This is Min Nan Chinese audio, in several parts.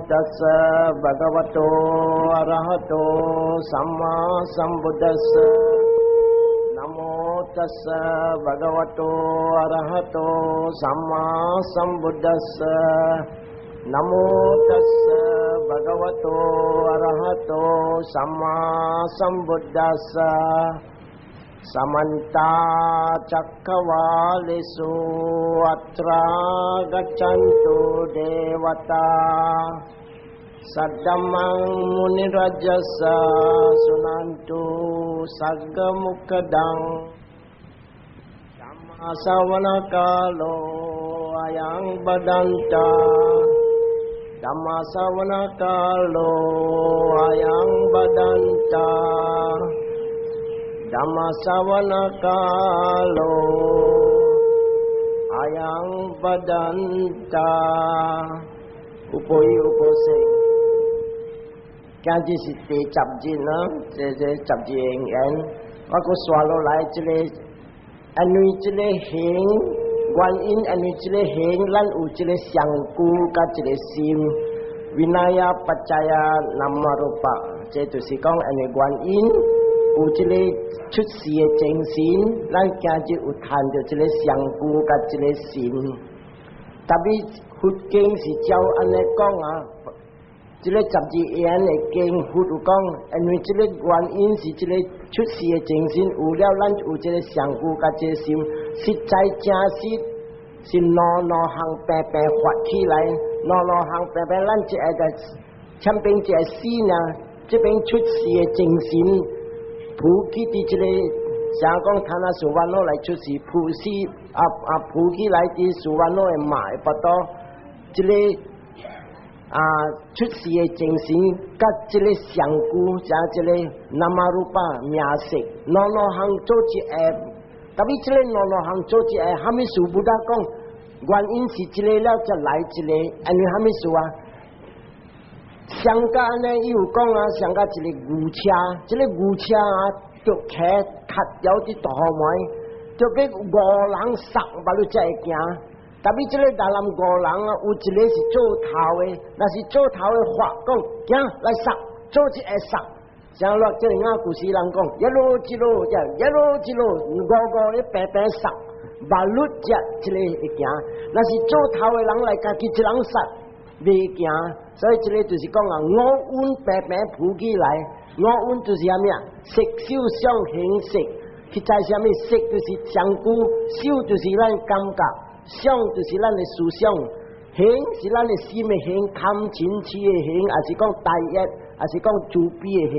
තස්ස භගවතෝ අරහතෝ සම්මා සම්බුද්දස්ස. නමෝ තස්ස භගවතෝ අරහතෝ සම්මා සම්බුද්දස්ස. නමෝ තස්ස භගවතෝ අරහතෝ සම්මා සම්බුද්දස්ස. සමන්ත චක්කවාලේසු අත්‍රා ගච්ඡන්තු දේවතා සද්දම්මං මුනි රජ්ජස්ස සුනන්තු සග්ග මොක්ඛදං. ධම්ම ශවණ කාලෝ අයං භදන්තා. ධම්ම ශවණ කාලෝ අයං භදන්තා. ධම්ම ශවණ කාලෝ අයං භදන්තා. 有報有報說，今日是第十日呢，這十日因緣，我閣紲落來這个，因為這个行原因，因為這个行，咱有這个相顧佮這个心，vinaya paccaya namarupa，這就是講因為原因有這个出世的精神，咱今日有趁著這个相顧佮這个心。特別佛經是照按呢講啊，這个十二因緣的經佛有講，因為這个原因是這个出世的精神有了，咱有這个相顧佮這个心，實在真實是兩兩項平平發起來，兩兩項平平，咱這个前邊這个死呢，這邊出世的精神浮起佇這个，像講他那蘇萬諾來出世，浮死啊啊浮起來佇蘇萬諾的媽的腹肚，這个啊出世的精神，佮這个相顧，加這个 namarupa 名色，兩兩項做一个，特別這个兩兩項做一个，啥物事 Buddha 講，原因是這个了，才來這个，因為啥物事啊？上加呢，伊有講啊，上加一个牛車，這个牛車啊，著騎卡掉佇大雨門，著欲五人捒巴你才會行。特別這个大人五人啊，有一个是做頭的，若是做頭的話講，行來捒，做一个捒。像落這個故事人講，一路一路，一路一路，五個咧平平捒，巴你才這个會行。若是做頭的人來家己一人捒，袂行。所以這个就是講啊，五蘊平平浮起來，五蘊就是啥物啊？色受想行識，去知啥物？色就是相顧，受就是咱感覺，想就是咱的思想，行是咱的心的行，貪嗔癡的行，抑是講大業，抑是講慈悲的行。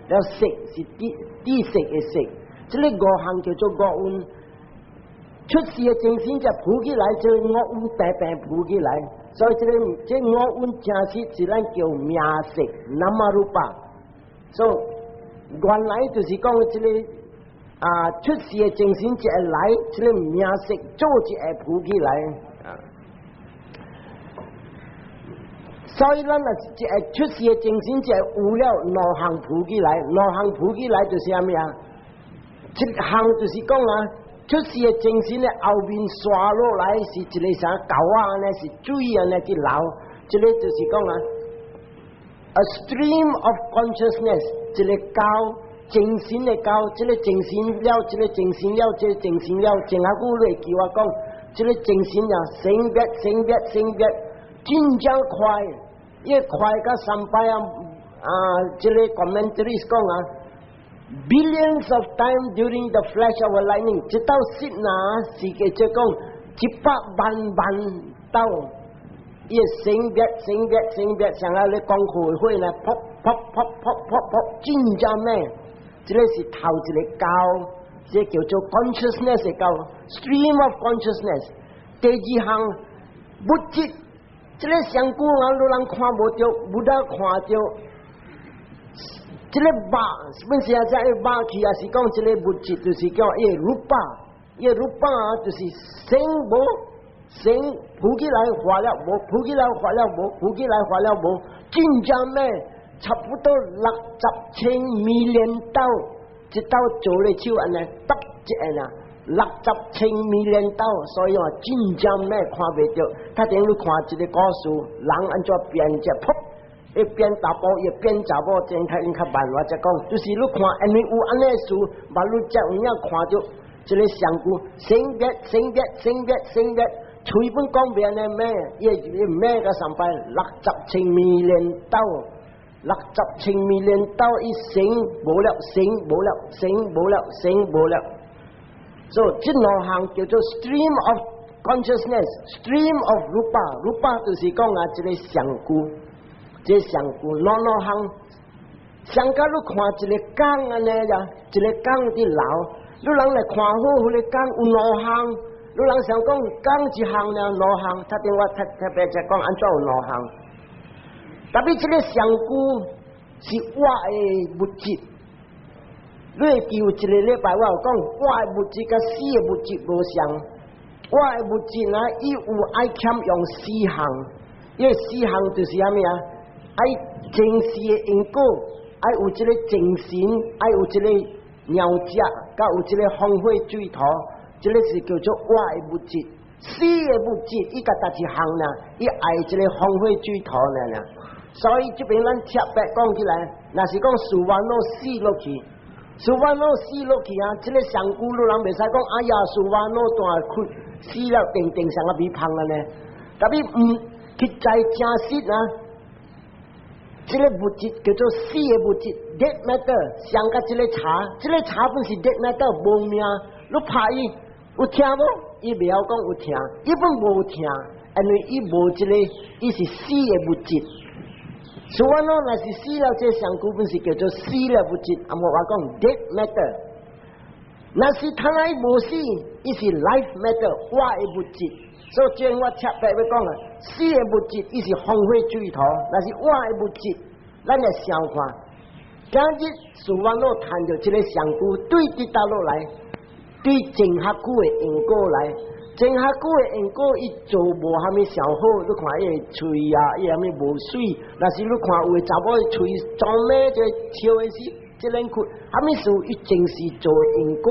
了識是知知識的識，這个五項叫做五蘊。出世的精神就浮起來，這个五蘊平平浮起來。所以這个這五蘊真實是咱叫名色 namarupa。所以原來就是講這个啊出世的精神一來，這个名色做一會浮起來啊。所以咱若是一个出世的精神，一會有了兩項浮起來，兩項浮起來就是啥物啊？一項就是講啊，出世的精神的後面紲落來是一个啥溝仔呢？是水按呢去流，這个就是講啊，a stream of consciousness，一个溝精神的溝，這个精神了，這个精神了，這个精神了，前下久你會記我講，這个精神啊，生滅生滅生滅，真正快，伊快甲三擺啊啊！這个 commentaries 講啊，billions of time during the flash of a lightning，一道剎那是個即講100萬萬道，伊會生滅生滅生滅，像啊咧講開火呢，噗噗噗噗噗噗，真正猛。這个是頭一个溝，這个叫做 consciousness 的溝，stream of consciousness。第二項物質，這个上古啊，你人看無著，Buddha 看著。這个肉，本身啊，這个肉去也是講這个物質，就是叫伊 rupa，伊 rupa 就是生無生浮起來化了無，浮起來化了無，浮起來化了無，真正咩？差不多60千 million 道，一道做咧手按呢，揼一下啊，60千 million 道，所以話真正咩看袂著。他等於看一个故事，人按怎變隻噗。伊變查埔，伊變查某，真較應較慢。我才講，就是你看，因為有按呢事，目你才有影看著這个身軀，生滅生滅生滅生滅，喙本講袂按呢咩，伊伊咩個上擺60千米連斗，六十千米連斗，伊生無了，生無了，生無了，生無了。所以這兩項叫做 stream of consciousness，stream of rupa，rupa 就是講啊，這个身軀，這個身軀兩兩項，上甲你看一个工按呢呀，一个工佇流，你人來看好，彼个工有兩項，你人想講工一項爾兩項，頭頂我特特別才講按怎有兩項，特別這个身軀是活的物質。你會記有一个禮拜我有講，活的物質佮死的物質無相。活的物質呢，伊有愛欠用四項，伊個四項就是啥物啊？愛前世的因果，愛有這个精神，愛有這个鳥食，佮有這个風火水土，這个是叫做活的物質。死的物質，伊佮逐一項呢，伊愛這个風火水土爾爾。所以這邊咱特別講起來，若是講素還攏死落去。素還攏死落去啊！這个身軀你人袂使講，哎呀，素還攏大困死了，定定上個米芳了呢。特別毋去知真實啊！這个物質叫做死的物質，dead matter，像佮這个柴，這个柴本是 dead matter 無命，你拍伊有疼無？伊袂曉講有疼，伊本無疼，因為伊無這个，伊是死的物質。所以喏，若是死了，這身軀本是叫做死了物質，啊，無話講 dead matter。若是他來無死，伊是 life matter，活的物質。所以這我特別欲講啊，死的物質伊是風火水土，若是活的物質，咱來想看，今日事阮攏趁著這个身軀對佇佗落來，對前較久的因果來。前較久的因果，伊做無蝦米上好，你看伊的喙啊，伊啥物無媠。若是你看有的查某的喙裝咩，這笑的時，這輪哭，蝦米事？伊前世做的因果，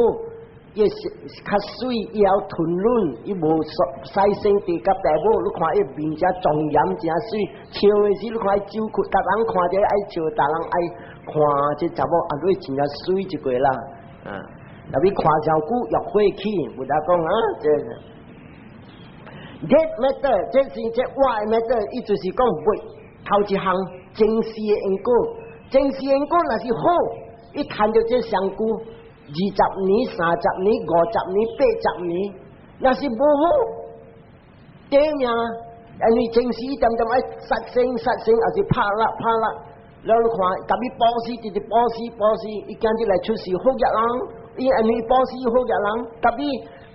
伊是較媠，伊曉吞忍，伊無使生地佮爸母，你看伊面誠莊嚴，誠媠，笑的時你看伊酒哭，逐人看著愛笑，逐人愛看這查某啊，你真正媠一個啦，啊，若欲看上久欲火起，有得講啊，這。Dead matter，這是這活的 matter，伊就是講袂頭一項前世的因果，前世因果若是好，伊趁著這身軀20年、30年、50年、80年，若是無好，短命，因為前世點點愛殺生殺生，抑是拍獵拍獵，了你看，共伊布施，直直布施布施，伊今日來出世好額人，伊因為布施好額人，共伊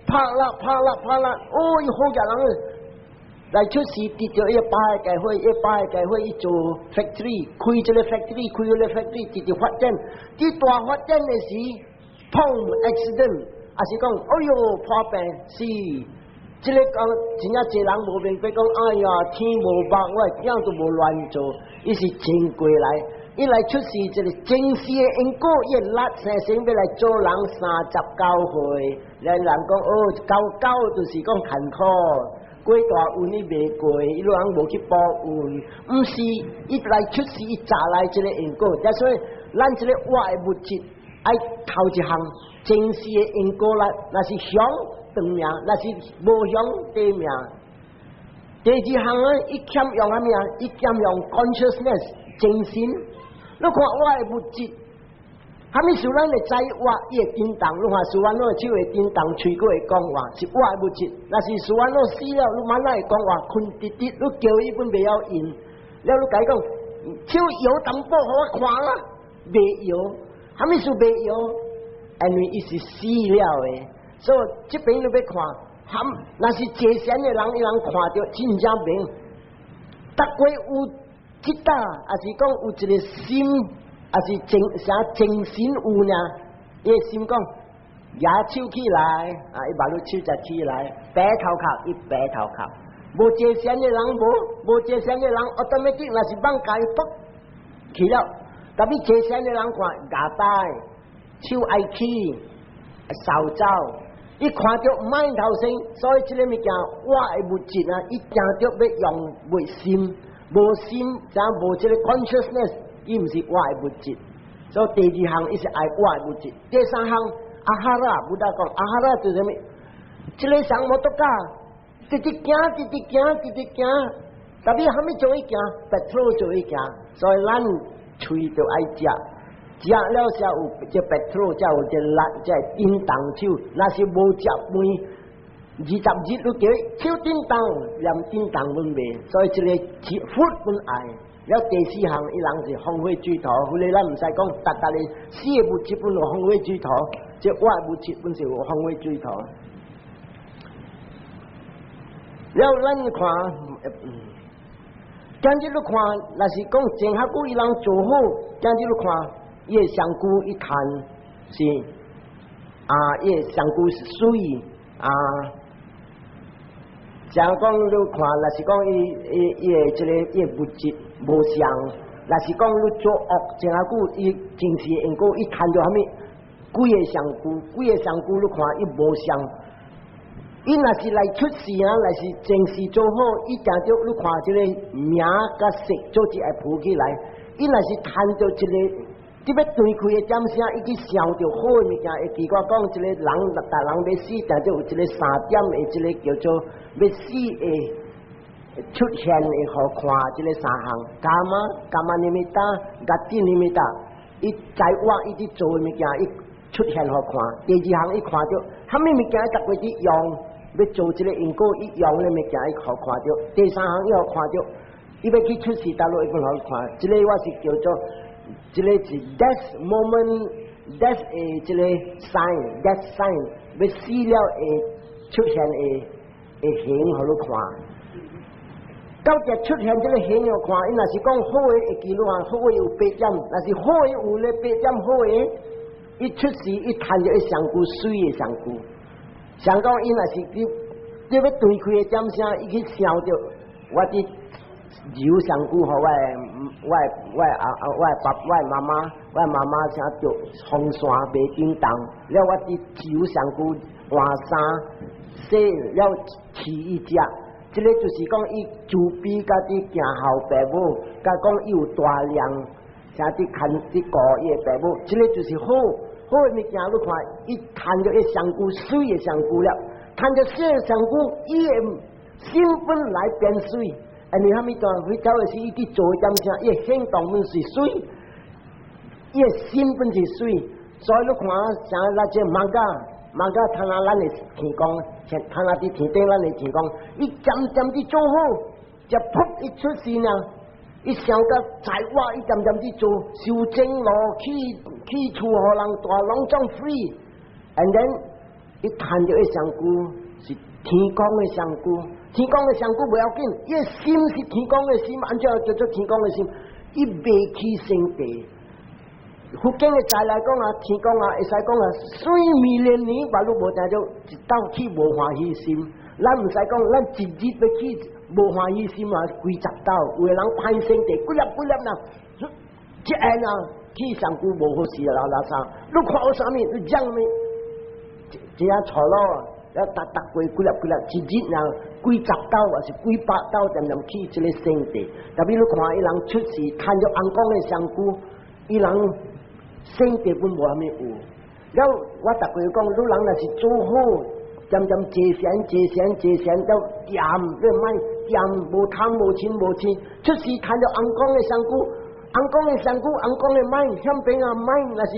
拍獵拍獵拍獵，哦，伊好額人來出世，得著一百個機會，100個機會，伊做 factory，開這个 factory，開這个 factory，直直發展，佇大發展的時，碰 accident，抑是講，哎喲破病死，這个講真正濟人無明白講，哎呀天無目，我的囝都無亂做，伊是真過來，伊來出世這个前世的因果，伊力生生欲來做人39歲，咱人講哦，九九就是講艱苦。過大運伊袂過，伊人無去報運，毋是伊來出世，伊早來這个因果，所以咱這个活的物質愛頭一項前世的因果啦，若是祥長命，若是無祥短命。第二項呢，伊欠用啥物啊？伊欠用 consciousness 精神。你看活的物質，啥物事咱會知活，伊會叮當。你看事阮攏手會叮當，喙閣會講話，是活的物質。若是事阮攏死了，你慢慢會講話，睏直直，你叫伊本袂曉應。了你共伊講，手搖淡薄，予我看啦，袂搖。啥物事袂搖？因為伊是死了的，所以這邊你欲看，含若是坐禪的人，伊人看著真正明。逐個有這搭，抑是講有一个心，抑是精啥精神有呢？伊的心講，舉手起來，啊，伊目睭手才起來，白頭殼，伊白頭殼。無坐禪的人無，無坐禪的人，automatic 若是放假伊卜去了。特別坐禪的人看牙帶、手愛起、掃走，伊看著毋愛頭先，所以這个物件活的物質啊，伊定著欲用袂心，無心，就無這個 consciousness，伊毋是活的物質。所以第二項伊是愛活的物質。第三項 āhāra，Buddha 講 āhāra 就是啥物？這个上摩托卡，直直行，直直行，直直行，特別蝦米做伊行，petrol 做伊行，所以咱喙就愛食，食了才有這 petrol，才有這力，才會振動手。若是無食飯，20日你叫伊手振動，連振動攏袂，所以這個 food 本愛。了第四項，伊人是風火水土，所以咱毋使講，逐逐个四个物質本有風火水土，這活物質本是有風火水土。了咱看，今日你看，若是講前較久伊人做好，今日你看，伊的身軀伊趁是啊，伊的身軀是媠啊。像講你看，若是講伊伊伊的這个伊的物質無相，若是講你做惡前較久，伊前世因果伊趁著啥物？幾个身軀，幾个身軀你看伊無相。伊若是來出世啊，若是前世做好，伊定著你看這个名佮色做一會浮起來。伊若是趁著一个這欲斷氣的點聲，伊去想著好的物件，會記我講一个人，逐人欲死，定著有一个三點的這个叫做欲死的出現會予看，這个三項，kamma nimitta、gati nimitta，伊在活伊佇做的物件，伊出現予看。第二項伊看著，蝦米物件伊逐過佇用。欲做這个因果，伊用的物件，伊予看著。第三項伊予看著，伊欲去出世，倒落伊本予看。這个我是叫做，這个是 death moment，death 的這个 sign，death sign，欲死了會出現的的形予你看。到這出現這个形予看，伊若是講好的會記錄啊，好的有八點，若是好的有咧八點好的，伊出世伊趁著伊身軀媠的身軀。想講伊若是佇佇欲斷氣的點聲，伊去想著我佇揉身軀予我的我的我的阿阿我的爸我的媽媽，我的媽媽啥著風扇袂振動，了我佇揉身軀換衫洗了飼伊食，這个就是講伊慈悲佮佇行孝爸母，佮講伊有大量，啥佇牽佇顧伊的爸母，這个就是好。好的物件，你看，伊趁著伊身軀媠的身軀了，趁著媠的身軀，伊的心本來變媠。因為蝦米段？佢走的是伊佇做點啥？伊的行動本是媠，伊的心本是媠。所以你看，像那這 magga，magga 聽下咱的天公，聽下佇天頂咱的天公，伊漸漸佇做好，就噗一出世呢。伊想甲在我，伊漸漸佇做修正路，起起厝予人蹛，攏總 free。And then 伊趁著伊身軀是天公的身軀，天公的身軀無要緊，伊的心是天公的心，按怎叫做天公的心？伊袂起聖地。佛經的在來講啊，天公啊，會使講啊，水彌連年，嘛你無聽著一道起無歡喜心。咱毋使講，咱一日欲起無歡喜心啊，幾十道，有的人歹聖地，幾粒幾粒啦，一下啊，起身軀無好勢啦，垃圾，你看有啥物？你講物？這樣錯咯，了逐逐過幾粒幾粒，一日啊，幾十道還是幾百道，漸漸起這个聖地。特別你看伊人出世，趁著尪公的身軀，伊人聖地本無蝦米有。了我逐過講，你人若是做好，漸漸坐禪、坐禪、坐禪到恬，你莫恬，無貪無嗔無痴，出世趁著尪公的身軀，尪公的身軀，尪公的 mind，向邊啊 mind，若是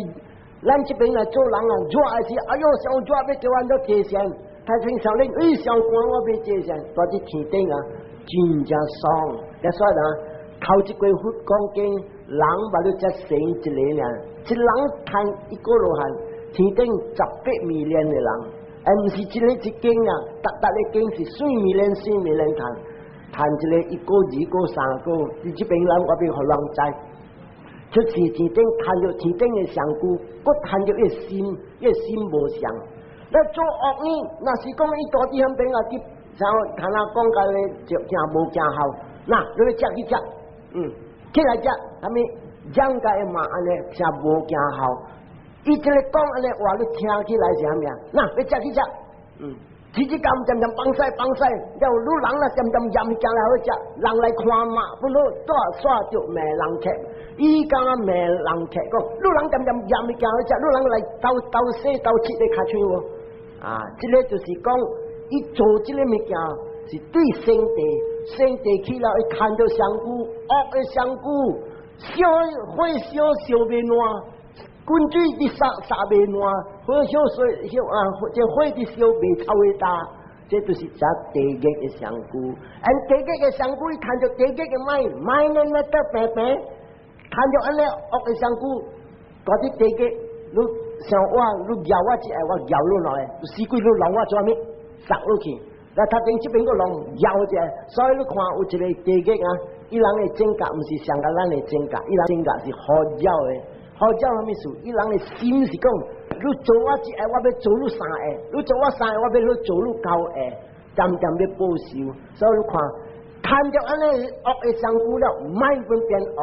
咱這邊來做人啊，熱的時，哎喲，傷熱欲叫按怎坐禪？太平少年，欸，傷寒我欲坐禪，蹛佇天頂啊，真正爽。所以啊，頭一句佛講經，人捌你才生一个爾，一人趁一個羅漢，天頂18 million 的人，而毋是一个一間啊，逐逐个間是四 million 四 million 趁，趁一个一個、二個、三個，佇這邊咱我欲予人知。出世天頂趁著天頂的身軀，閣趁著伊的心，伊的心無相。咧做惡呢，若是講伊蹛佇遐邊啊，佇像看他講甲咧就行無行孝，那你欲食去食，起來食，啥物講甲伊嘛按呢，誠無行孝。伊這个講按呢話，你聽起來是啥物啊？那欲食去食，一日咁漸漸放屎放屎，了你人啦漸漸嫌物件來好食，人來看嘛不好，帶煞著罵人客。伊敢若罵人客講，你人漸漸嫌物件好食，你人來鬥鬥洗鬥切的跤手無？啊，這個就是講，伊做這個物件是對生地，生地去了，伊看著身軀，惡的身軀，燒火燒燒袂爛，滾水佇燒燒袂爛，火燒水燒啊，這火佇燒袂臭會焦，這就是只地獄的身軀。按地獄的身軀，伊看著地獄的 mind，mind 呢得平平，看著按呢惡的身軀，蹛佇地獄，你像我，你咬我一下，我咬你落來，死鬼你弄我做啥物？殺落去。那頭前這邊閣弄咬一下，所以你看有一個地獄啊，伊人的境界毋是像佮咱的境界，伊人境界是好鳥的。好鳥啥物意思？伊人的心是講，你做我一下，我欲做你三下；你做我三下，我欲你做你九下，漸漸欲報仇。所以你看，看著按呢惡的身軀了，mind 本變惡。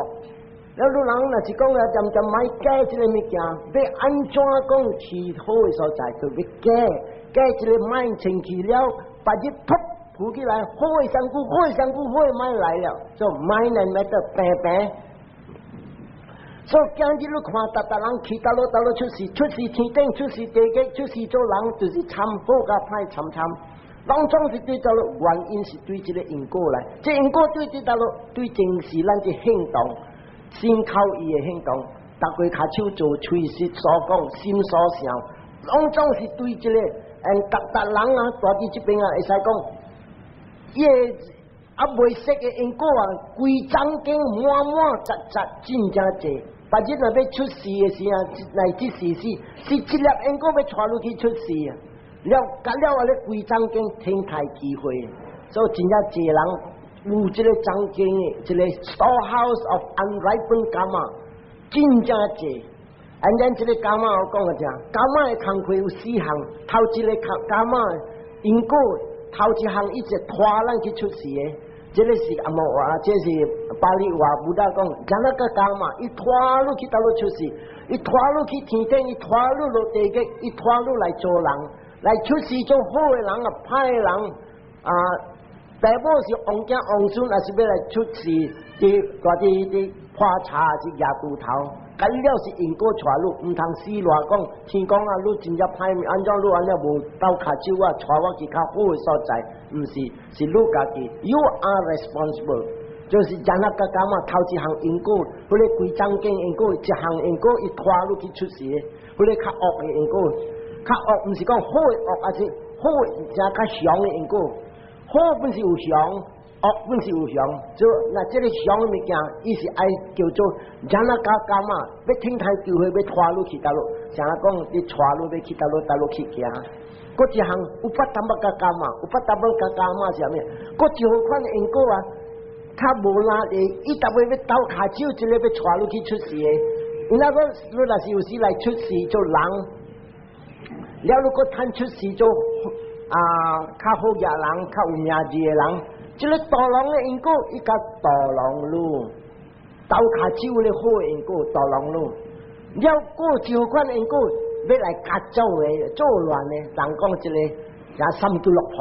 了你人若是講啊，漸漸莫改這个物件，欲按怎講去好的所在，就欲改改這个 mind 清氣了，別日噗浮起來，好的身軀，好的身軀，好的 mind 來了，做 mind and matter 平平。所以今日你看，逐逐人去佗落佗落出世，出世天頂，出世地獄，出世做人，就是參好佮歹參參。攏總是對佗落，原因是對這个因果來。這因果對佇佗落，對前世咱這行動，心口意的行動，逐個跤手做，喙舌所講，心所想，攏總是對這个。逐逐人啊，蹛佇這邊啊，會使講，伊个猶未識的因果啊，規章經滿滿雜雜真正濟。別日若欲出世的時啊，來這時是是這粒因果欲帶你去出世啊。了，甲了啊咧規章經天台機會，所以真正濟人有這个章經的，這个 storehouse of unripened karma 真正濟。按咱這个 karma 我講個啥？karma 的工課有四項，頭一个 karma 因果，頭一項一直拖咱去出世的，這個是阿摩話，這是巴利話，Buddha 講，janaka karma，伊拖你去佗落出世，伊拖你去天頂，伊拖你落地獄，伊拖你來做人，來出世做好的人啊，歹的人啊，爸母是王囝王孫，抑是欲來出世，佇蹛佇佇破柴是舉鋤頭。甲了是因果帶你，毋通死亂講。天公啊，你真正歹，按怎你按呢無鬥跤手啊，帶我去較好的所在？毋是，是你家己。You are responsible，就是 janaka karma 頭一項因果，彼个規章經因果，一項因果伊拖你去出世，彼个較惡的因果，較惡毋是講好的惡，抑是好的較強的因果。好本是有強，惡本是有強，就那這个強的物件，伊是愛叫做 janaka karma，欲天台機會欲拖你去佗落，像講你帶你欲去佗落佗落去行。閣一項 upaṭṭhapaka karma，upaṭṭhapaka karma 是啥物？閣一號款的因果啊，較無力的，伊逐擺欲鬥跤手，這个欲帶你去出世的。伊若講你若是有時來出世做人，了你閣趁出世做啊較好額人，較有名字的人。這个墮龍的因果，伊共墮龍你，鬥跤手的好的因果墮龍你，了過一款因果，欲來較做的做亂的，人講這个也三姑六婆。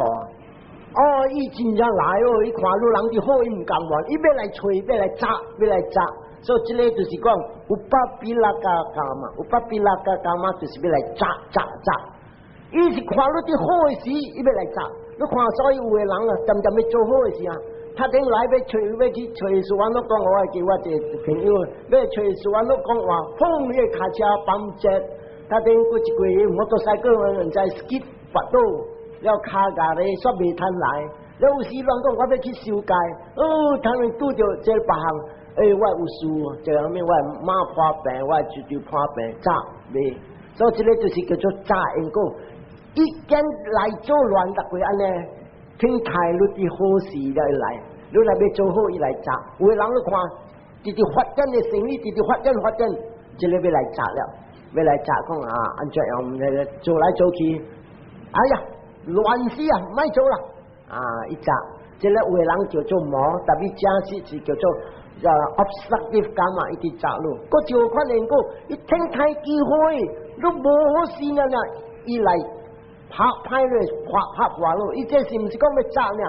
哦，伊真正來哦，伊看你人佇好，伊毋甘願，伊欲來揣，欲來紮，欲來紮。所以這个就是講，upapilaka karma，upapilaka karma 就是欲來紮紮紮。伊是看你佇好的時，伊欲來紮。你看所以有的人啊，漸漸欲做好的時啊，他頂來欲揣欲去揣師安怎講，我會記我一个朋友欲揣師安怎講話，砰！伊个跤車崩折，他頂過一個摩托賽車人在 skid 跋倒，了跤軋咧煞袂通來，了有時亂講我欲去修改，哦，他們拄著這別項，欸，我有事，這個啥物我媽破病，我舅舅破病，詐袂，所以這个就是叫做詐因果。一間來做亂，逐個按呢，天台你佇好事來來，你若欲做好伊來詐。有的人你看，直直發展的生意，直直發展發展，這个欲來詐了，欲來詐講啊，按怎樣來做來做去，哎呀，亂死啊，莫做啦，啊，伊詐，這个有的人叫做魔，特別正式是叫做obstructive karma，伊佇詐你。閣一款因果，伊天台機會，你無好事了了，伊來。拍歹咧，拍拍破落，伊這是毋是講欲炸呢？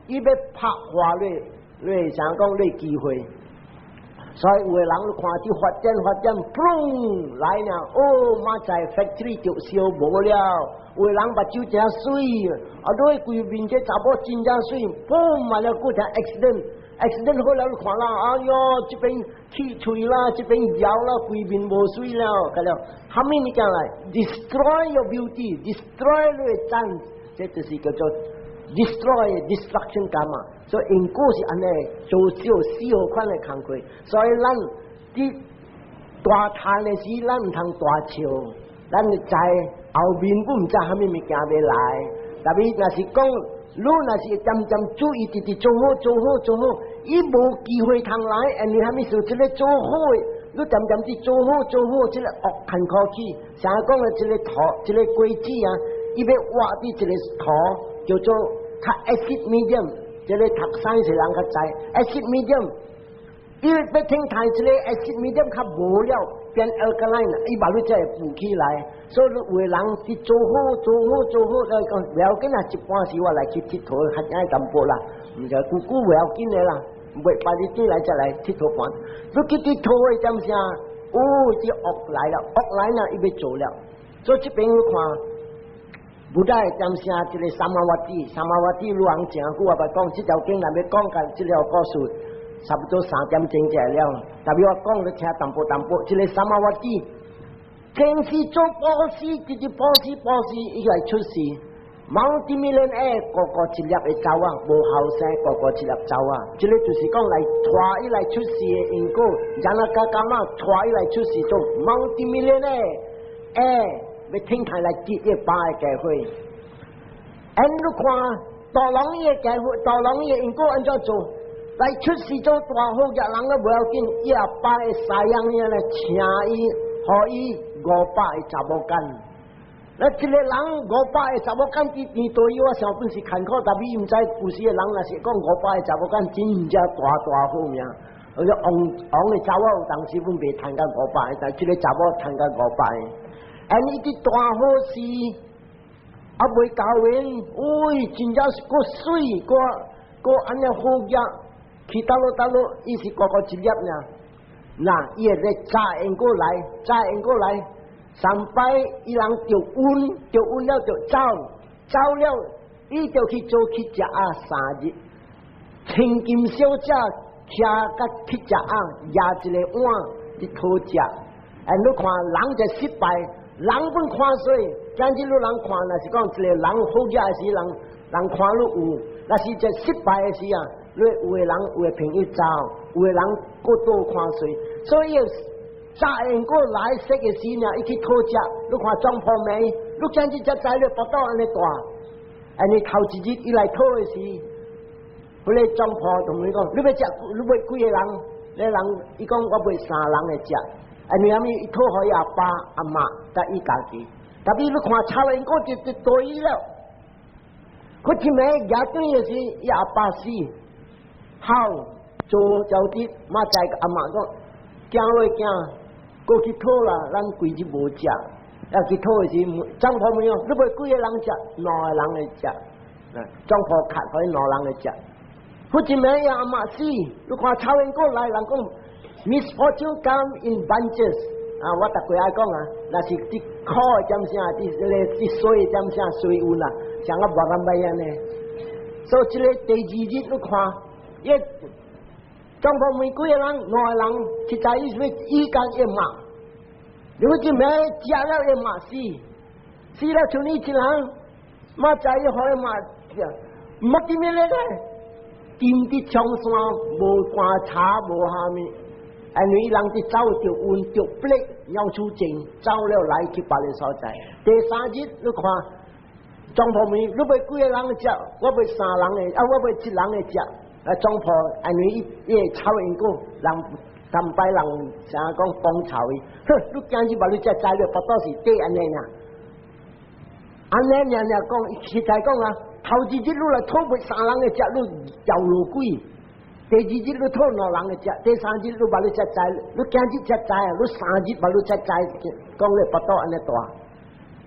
伊欲拍破咧，咧想講咧機會。所以有的人看佇發展發展，砰來呢，哦，明仔 factory 就燒無了。有的人目睭誠媠，啊，你規面這查某真正媠，砰，嘛了閣聽 accident，accident 好了，你看啦，哎喲，這邊起喙啦，這邊搖啦，規面無媠了，個了，蝦米物件來？Destroy your beauty，destroy 你的讚，這就是叫做 destroy destruction karma。所以因果是按呢做少四號款的工課，所以咱佇大嘆的時，咱毋通大笑，咱知後面不毋知蝦米物件欲來。特別若是講，你若是漸漸注意，直直做好做好做好，伊無機會通來，因為蝦米事？這個做好的，你漸漸佇做好做好，這個惡艱苦去，啥講的這個土，這個果子啊，伊欲活佇這個土，叫做較 acid medium。這個讀 science 人較知，acid medium，伊欲聽睇這個 acid medium 較無了，變 alkaline，伊把你才會浮起來。所以有的人佇做好做好做好，來講無要緊啊，一半時我來去𨑨迌，較愛淡薄啦，毋是久久無要緊的啦，袂別日轉來再來𨑨迌半。你去𨑨迌的點啥？哦，這惡來了，惡來了，伊欲做了。所以這邊你看。Buddha 點聲這個 Samavati，Samavati 女王誠久我捌講，這條經若欲講到這條故事，差不多3點鐘才了。特別我講你聽淡薄淡薄，這個 Samavati，平時做布施，直直布施布施，伊來出世。Multi-millionaire 個個一粒的查某，無後生個個一粒查某，這個就是講來帶伊來出世的因果，Janaka karma 帶伊來出世做 multi-millionaire，欲聽看來結一百個機會。And 你看大人伊的機會，大人伊的因果按怎做？來出世做大好嘅人都無要緊，伊阿爸的師養爾來請伊，予伊五百個查某囝。那一個人五百個查某囝佇邊對我想本是艱苦，但伊毋知古時的人若是講五百個查某囝真正大大好命。而且王王的查某有當時本袂趁到五百個，但這個查某趁到五百個。啊！伊佇大好時，啊未交緣，喂，真正是閣媠，閣閣按呢好額，去佗落佗落，伊是個個一粒爾。那伊會咧早因過來，早因過來，上擺伊人著瘟，著瘟了就走，走了，伊就去做乞食仔三日，千金小姐徛甲乞食仔，攑一個碗佇討食。哎，你看人就失敗。人本看衰，今日你人看，若是講一個人好額的時，人人看你有；若是一失敗的時啊，你有的人有的朋友走，有的人過度看衰，所以早因過來世的時呢，伊去討食，你看總鋪暝，你今日才知你腹肚按呢大，按呢頭一日伊來討的時，彼個總鋪同伊講，你欲食，你欲幾个人？那人伊講我欲三人來食。啊，你啥物？伊討予伊阿爸阿媽佮伊家己，特別你看差因果就就對了。佢一暝舉轉的時，伊阿爸死，好做就佇媽在阿媽講，驚會驚，過去討啦，咱規日無食，啊去討的時，總鋪問哦，你欲幾个人食？兩个人來食，總鋪較予兩人來食。佢一暝伊阿媽死，你看臭因過來，人講 misfortune come in bunches。啊，我逐過愛講啊，若是佇苦的點聲，佇這個佇衰的點聲衰運啊，像啊無咁歹按呢。所以這個第二日你看，伊總鋪問幾個人，兩個人，實在伊是欲伊共伊媽。你一暝食了伊媽死，死了剩伊一人，媽知伊予伊媽食，乜啲咩咧？踮佇長山無棺柴無蝦米。因為人佇走著瘟著 plague 尿出症，走了來去別个所在。第三日你看，總鋪問你欲幾个人食？我欲三人的，啊，我欲一人的食。啊，總鋪因為伊伊會臭因果，人淡擺人啥講講臭伊。哼，你今日把你這知了，腹肚是底按呢爾。按呢爾爾講，實在講啊，頭一日你來討欲三人的食，你掉落鬼。第二日你討兩人的食，第三日你把你才知，你今日才知啊，你三日把你才知，講你腹肚按呢大，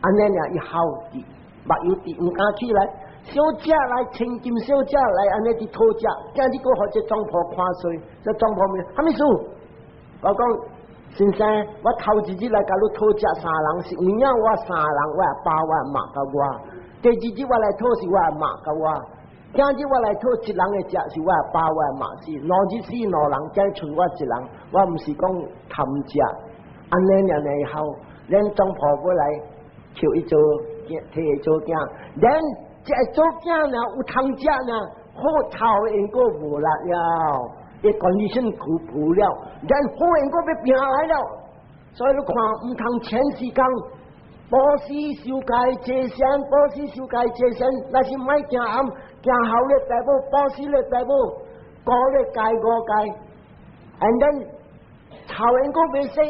按呢爾伊好佇。目油滴毋敢起來，小姐來千金小姐來按呢佇討食，今日閣予這總鋪看衰，這總鋪問啥物事？我講先生，我頭一日來共你討食三人，是有影我三人，我阿爸我阿媽佮我。第二日我來討是我阿媽佮我。今日我來討一人的食是我阿爸我阿媽死，兩日死兩人，今日賰我一人，我毋是講貪食，按呢爾爾好，咱總鋪過來求伊做，替伊做囝，咱這個做囝呢有通食呢，好臭的因果無力了，伊 condition 苦苦了，咱好因果欲拼來了，所以你看毋通前時間。布施受戒濟善，布施受戒濟善，若是莫驚暗，驚後咧大母，布施咧大母，五咧戒五戒，and then 臭因果袂說，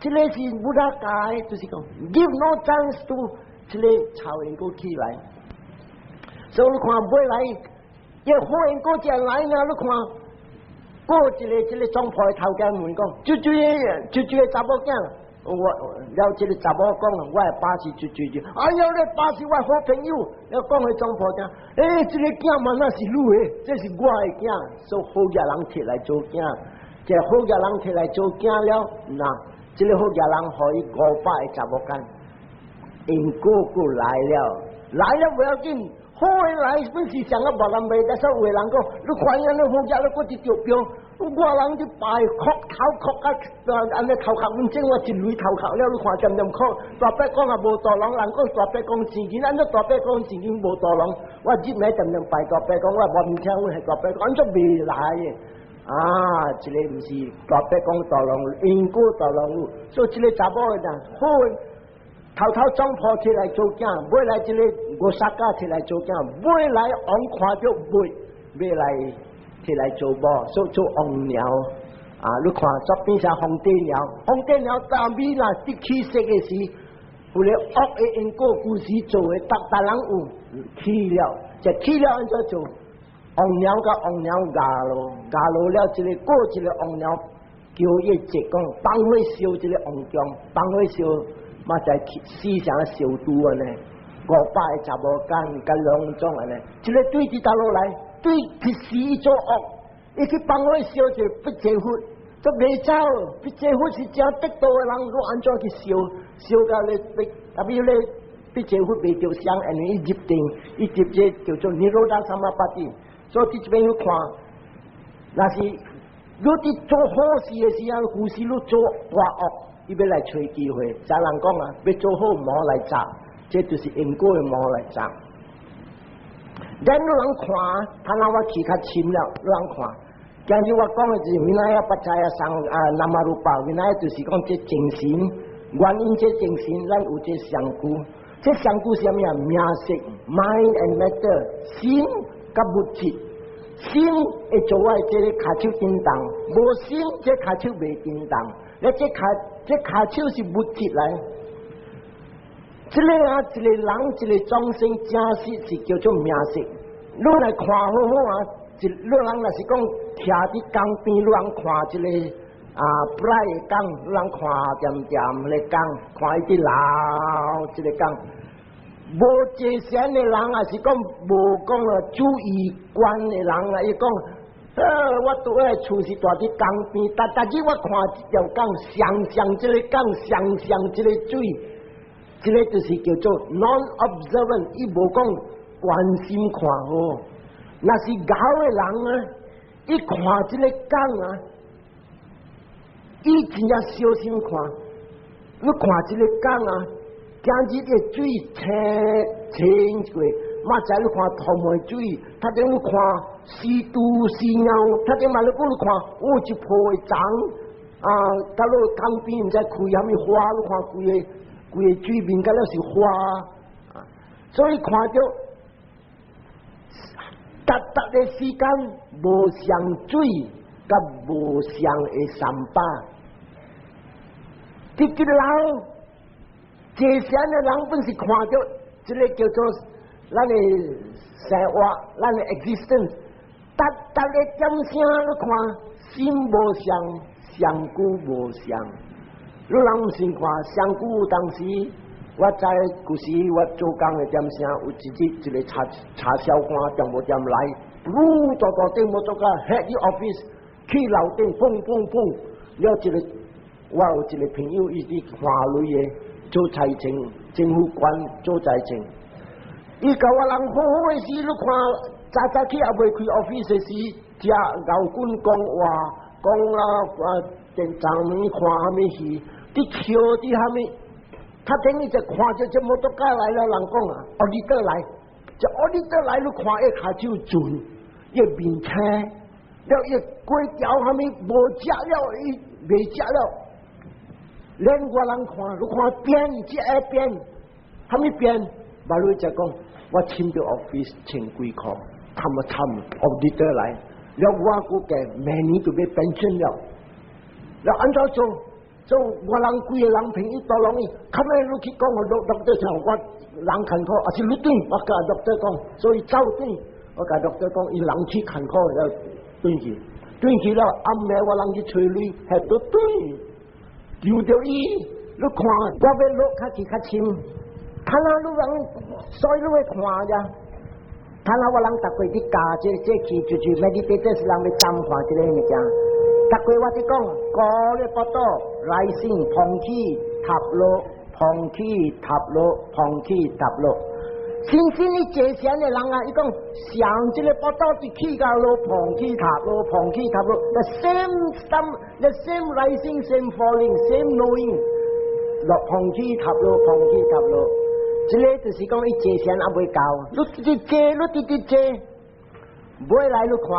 這個是無得戒，就是講 give no chance to 這個臭因果起來。所以你看尾來，伊好因果才來呢，你看過一個這個總鋪的頭家問講，就這個就這個查某囝。我了這個查某講，我的爸是就就就，哎喲，你爸是我好朋友。了講彼總鋪聽，欸，這個囝嘛那是你的，這是我的囝，所以好額人提來做囝，這個好額人提來做囝了，那這個好額人予伊五百個查某囝，因果閣來了，來了不要緊，好的來本是上個無人袂，但是有的人講，你看伊按呢好額，你閣佇著標。我人佇拜磕頭磕啊，按呢頭殼阮整我一鐳頭殼了，你看恬恬哭。大伯公也無大龍，人講大伯公錢錢，按怎大伯公錢錢無大龍？我入來恬恬拜大伯公，我無毋聽阮係大伯公，按怎袂來的？啊，這個毋是大伯公大龍，因果大龍，所以這個查某的人好，頭頭總鋪提來做囝，尾來這個五薩迦提來做囝，尾來王看著尾，尾來提來做某，所以做王鳥啊！你看左邊是皇帝鳥，皇帝鳥大尾若得起色的時，有個惡的因果故事做的，逐逐人有起了，就起了按怎做？王鳥佮王鳥咬落，咬落了，這個過一個王鳥叫伊一講，放火燒這個王宮，放火燒，嘛在死成燒豬按呢，五百個查某囝佮攏總按呢，這個對佇佗落來，對去死做惡，伊去放火燒一個畢這佛，都袂走。畢這佛是誠得道的人，欲按怎去燒？燒到咧，特別咧畢這佛袂著傷，因為伊入定，伊入這叫做 Nirodha Samapatti。所以佇這邊去看，若是你佇做好事的時陣，有時你做大惡，伊欲來揣機會。啥人講啊？欲做好魔來襲，這就是因果的魔來襲。咱你人看，睇下我去較深了，你人看。今日我講的是 Vinaya paccaya 生啊，namarupa，Vinaya 就是講這精神，原因這精神，咱有這相顧，這相顧是啥物啊？名色，mind and matter，心佮物質，心會做我這个跤手振動，無心這跤手袂振動。你這跤這跤手是物質來。這個啊，一個人一個眾生真實是叫做名色。你來看好好啊，一你人若是講徛佇江邊，你人看這個啊，布來的江，你人看恬恬咧江，看伊佇流這個江。無坐禪的人，也是講無講啊注意觀的人啊，伊講，我拄仔厝是蹛佇江邊，逐逐日我看這條江，雙雙這个江，雙雙這个水。這個就是叫做 non-observant，伊無講關心看好。若是𠢕的人啊，伊看這个江啊，伊真正小心看。你看這个江啊，今日的水清清過，嘛知你看頭毛水，頭頂你看死豬死貓，頭頂嘛你閣你看，哦，一鋪的欉啊，到落江邊毋知開啥物花，你看規个規个水面敢若是花，啊，所以看著逐逐个時間無相水，佮無相的三寶。這個人，坐禪的人本是看著這个叫做咱的生活，咱的 existence，逐逐个點聲你看，心無相，相顧無相。你人毋信看，相顧有當時，我知舊時我做工的點聲，有一日一個查查銷官中無點來，噗大大頂摩托車 head office 去樓頂，砰砰砰，了一個我有一個朋友，伊佇華類的做財政，政府官做財政，伊共我人好好的時，你看早早起猶未開 office 的時，食牛棍講話，講啦啊，電昨暝看啥物戲，佇笑佇啥物，較等於就看著這摩托車來了，人講啊，auditor 來，這 auditor 來，你看伊跤手準，伊面青，了伊粿條啥物無食了，伊袂食了，連我人看，你看變，這下變，啥物變？馬路就講，我簽到 office 千幾箍，貪啊貪，auditor 來，了我估計明年就欲 pension 了，了按怎做？做我人幾个人朋友都攏伊，較尾你去講，我 doctor 聽我人艱苦，抑是你轉，我共 doctor 講，所以走轉，我共 doctor 講，伊人去艱苦了，轉去，轉去了，暗暝我人去揣鐳，還都轉，丟著伊，你看我欲落較去較深，看啊你人，所以你會看者。看啊我人逐過佇教這這去就是 meditate 是人欲參看這个物件。逐過我佇講，高咧腹肚，rising 膨起塌落，膨起塌落，膨起塌落。真正伊坐禪的人啊，伊講上這个腹肚佇起共落，膨起塌落，膨起塌落。The same sum, the same rising, same falling, same knowing，落膨起塌落，膨起塌落。這个就是講伊坐禪猶未夠，你直直坐，你直直坐，尾來你看，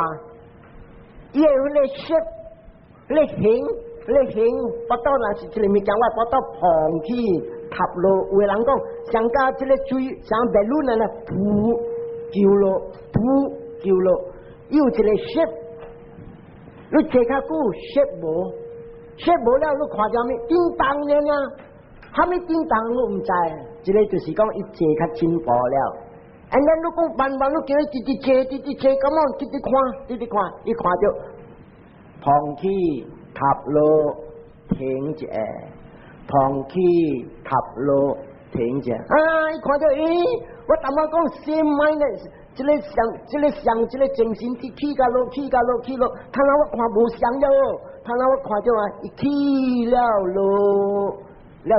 伊會彼個 shape，彼個形，彼個形，腹肚若是一個物件，我腹肚膨起塌落，有的人講像佮這個水像 balloon 按呢，噗就落，噗就落，伊有一個 shape，你坐較久 shape 無，shape 無了，你看著啥物叮當爾爾，啥物叮當你毋知，這个就是講伊坐較進步了。And then 你講慢慢，你叫伊直直坐，直直坐，咁樣直直看，直直看，伊看著膨起塌落停一下，膨起塌落停一下。啊！伊看著，咦？我淡仔講 same mind，這個相，這個相，這個精神佇起共落，起共落，起落。睇下我看無相了，睇下我看著啊，伊起了落了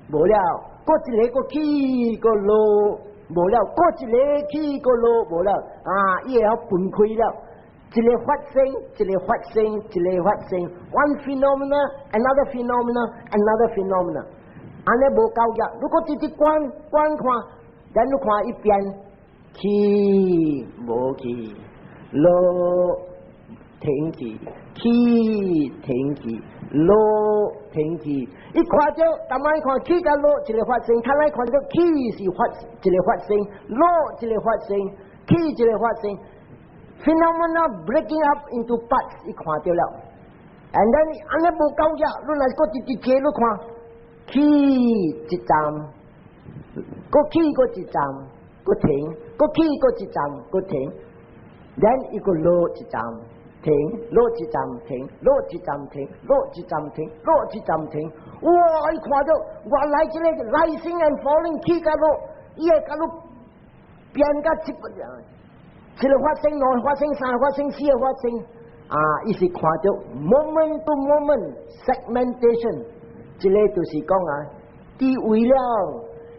無了，閣一个閣起閣落無了，閣一个起閣落無了，啊！伊會曉分開了。一个發生，一个發生，一个發生，one phenomena, another phenomena, another phenomena。按呢無夠額，如果直直觀觀看，咱你看一邊起無起，落停去，起停去，落停去。伊看著，逐擺看起共落一个發生，較來看著起是發一个發生，落一个發生，起一个發生。Phenomena breaking up into parts，伊看著了。And then 按呢無夠額，你若閣直直坐，你看起一站，閣起閣一站，閣停，閣起閣一站，閣停。then 伊閣落一站，停，落一站停，落一站停，落一站停，落一站停。哇！伊看著原來這个 rising and falling 起共落，伊會共你變甲一一个發生，兩个發生，三个發生，四个發生。啊！伊是看著 moment to moment segmentation，這个就是講啊，智慧了，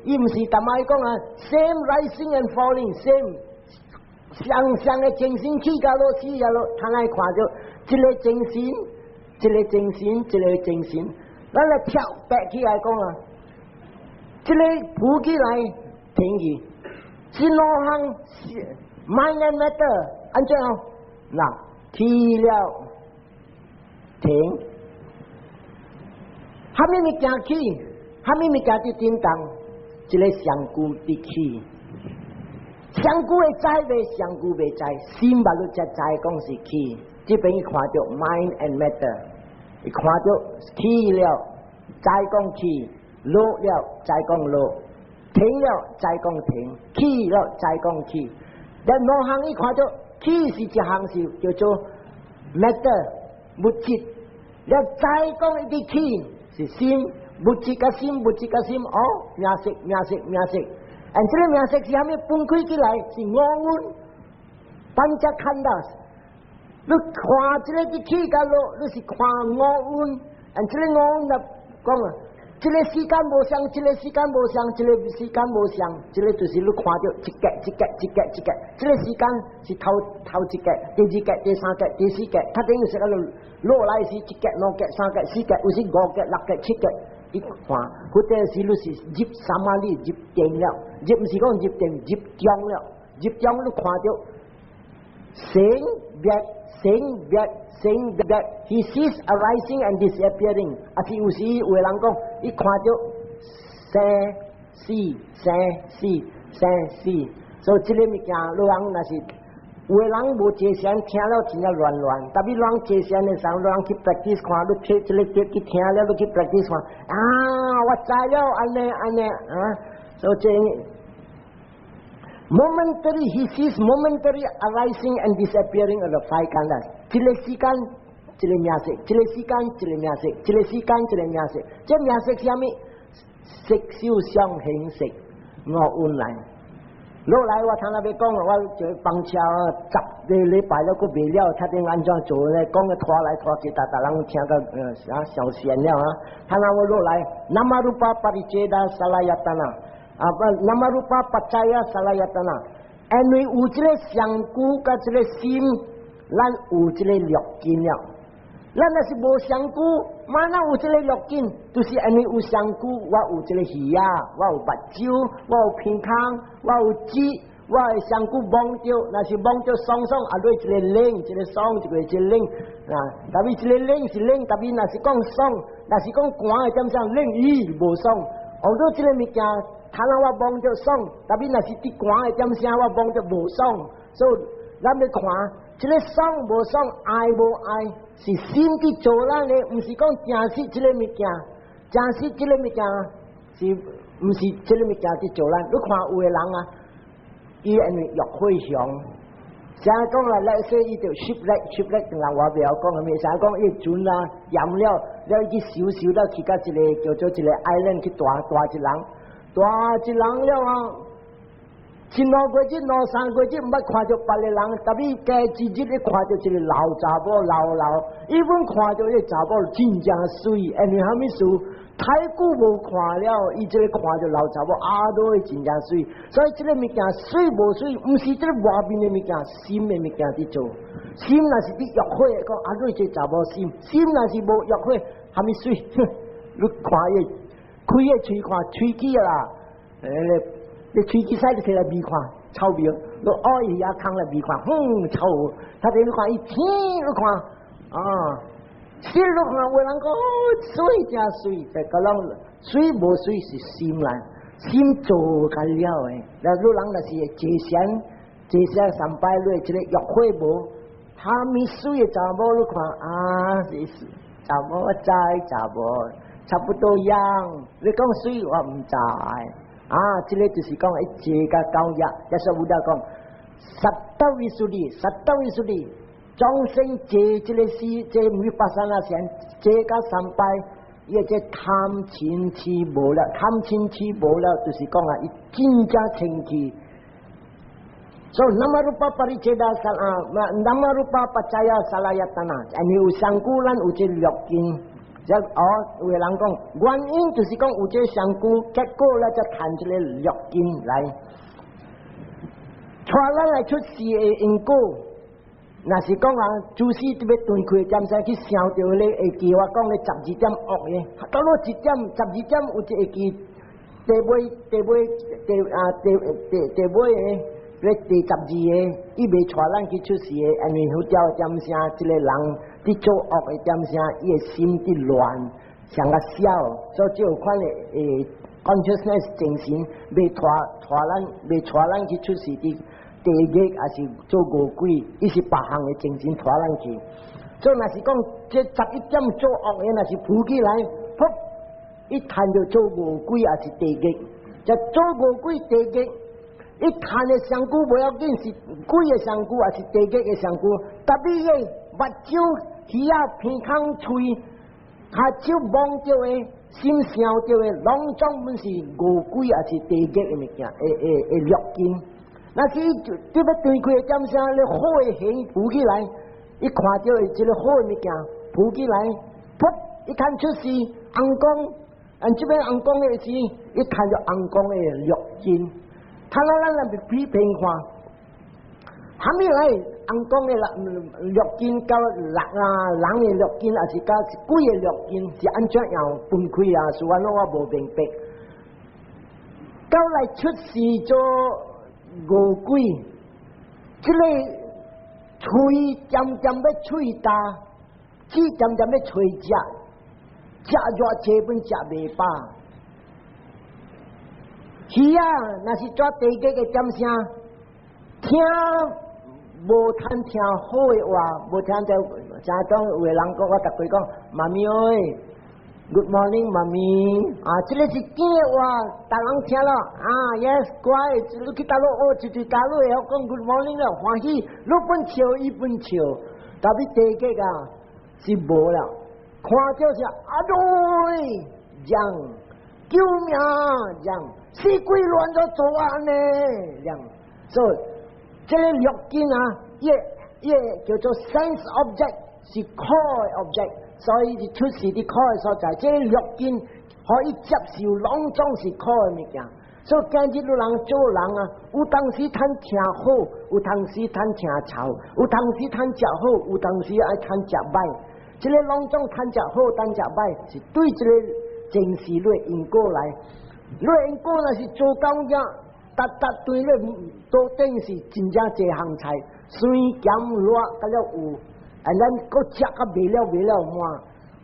伊毋是逐擺講啊，same rising and falling，same 相相的精神起共落，起共落，通愛看著這个精神，這个精神，這个精神，咱來跳白起來講啊，這个浮起來停去，是兩項 mind and matter，按怎？嗱，起了停，啥物物件起，啥物物件佇振動，這个上久佇起，上久會知袂？上久袂知，心目你才知講是起。這邊伊看著 mind and matter，伊看著起了，知講起，落了，知講落，停了，知講停，起了，知講起。但兩項伊看著起是一項是叫做 matter 物質，了知講伊佇起是心，物質佮心，物質佮心，哦，名色名色名色，and 這個名色是啥物分開起來？是五蘊，pañca khandha。你看這個起佮落，你是看五蘊，and 這個五蘊就講啊，這個時間無相，這個時間無相，這個時間無相，這個就是你看著一格一格一格一格，這個時間是頭頭一格、第二格、第三格、第四格，較等於是講落來是一格、兩格、三格、四格，有時五格、六格、七格，一看，或者是你是入 samadhi 入定了，入毋是講入定，入定了，入定你看著生滅生滅生滅，he sees arising and disappearing。啊是有時有的人講，伊看著生死生死生死，所以這个物件，你人若是有的人無坐禪，聽了真正亂亂。特別人坐禪的時候，你人去 practice 看，你聽這个去聽了，你去 practice 看，啊，我知了，按呢按呢啊，所以這 momentary he sees momentary arising and disappearing of the five khandhas。這个時間，這个名色，這个時間，這个名色，這个時間，這个名色。這名色是啥物？色受想行識五蘊來。落來我頭仔欲講，我就放車10個禮拜了，閣未了，睇點按怎做咧？講個拖來拖去，逐逐人聽到啥小閒了啊！頭仔我落來，nama rupa pariccheda salayatana，啊不，nama rupa paccaya salayatana，因為有這个身軀佮這个心，咱有這个六根了。咱若是無身軀，嘛哪有這个六根？就是因為有身軀，我有這个耳仔，我有目睭，我有鼻孔，我有舌，我的身軀摸著，若是摸著爽爽，啊，落一个冷，一个爽，一个一个冷啊。特別一个冷是冷，特別若是講爽，若是講寒的點啥冷，咦，無爽。學到這个物件，頭仔我摸著爽，特別若是佇寒的點聲，我摸著無爽。所以咱欲看，這个爽無爽，愛無愛，是心佇做咱的，毋是講誠實這个物件，誠實這个物件是毋是這个物件佇做咱？你看有的人啊，伊因為欲火熊，成日講啦，來說伊就 shipwreck shipwreck，人我袂曉講啥物，成日講伊船啊，淹了，了伊去修修了去到一个叫做一个 island 去蹛蹛一人，蹛一人了啊。一兩個月、兩三個月，毋捌看著別个人，特別過一日，你看著一個老查某老老，伊本看著彼查某真正媠，因為啥物事？太久無看了，伊這个看著老查某啊，都會真正媠。所以這个物件媠無媠，毋是這个外面的物件，心的物件佇做。心若是佇欲火，講啊，你這查某心，心若是無欲火，啥物媠？你看伊開个喙看喙齒啦，欸，你喙齒使就摕來聞看，臭味。你愛伊遐空來聞看，哼，臭。他佇你看伊天，你看啊，是你看有人講媠誠媠，就個人媠無媠是心來，心做較了的。那你人若是會坐禪，坐禪三拜落，這个欲火無，蝦米媠的查某你看啊，是查某我知查某差不多樣。你講媠我毋知。啊，這个就是講一坐佮到業，耶穌有得講，satta visuddhi，satta visuddhi，眾生坐這个時，這 vipassana 禪，坐佮三擺，伊這貪嗔痴無了，貪嗔痴無了，就是講啊，伊真正清氣。所以 nama rupa pariccheda sal 啊，nama rupa paccaya salayatana，因為有身軀，咱有這六根。這哦，有的人講原因就是講有這身軀，結果咧才趁這個六根來，帶咱來出世的因果。若是講啊，祖師特別斷開點聲去想著咧，會記我講咧十二點惡的，到了一點十二點有一會記第尾第尾第啊第第第尾的咧第十二个，伊袂帶咱去出世的，因為佛教點聲，這个人佇做惡的點聲，伊的心佇亂，像個痟，所以這有款的誒 consciousness 精神袂帶帶咱，袂帶咱去出世佇地獄，還是做餓鬼，伊是別項的精神帶咱去。所以若是講這十一點做惡的，若是浮起來，噗，伊趁著做餓鬼，還是地獄。這做餓鬼地獄，伊趁的身軀無要緊，是鬼的身軀，還是地獄的身軀？特別伊目睭、耳仔、鼻孔、喙、跤手摸著的，心想著的，攏總攏是餓鬼抑是地獄的物件，會會會六根。若是伊就欲斷開的點聲，咧好的形浮起來，伊看著的這个好的物件浮起來，噗！伊看出是尪公，按這邊尪公的時，伊看著尪公的六根，他咱咱來比評看，蝦米來尪公的六根佮人啊，人的六根，抑是佮鬼的六根是按怎樣分開啊？是按怎我無明白。到來出世做餓鬼，這个喙漸漸欲喙焦，舌漸漸欲揣食，食偌濟本食袂飽。是啊，若是做地獄的點聲，聽無通聽好的話，無聽著，誠當有的人講，我逐擺講，媽咪喂，Good morning，媽咪，啊，這个是假的話，逐人聽了，啊，Yes，乖，你去佗落學一對佗落會曉講 Good morning 了，歡喜，你本笑，伊本笑，但欲地獄啊是無了，看著是阿對，這樣救命，這樣死鬼亂咗做按呢，這樣，所以這个六根啊，伊伊叫做 sense object 是苦的 object，所以是出世佇苦的所在。這个六根可以接受攏總是苦的物件。所以今日汝人做人啊，有當時通聽好，有當時通聽臭，有當時通食好，有當時愛通食歹。這个攏總通食好，通食歹，是對這个前世你的因果來。你的因果若是做到遮，逐逐對你桌頂是真正濟項菜，酸鹹辣，甲了有，啊，咱閣食甲袂了袂了滿。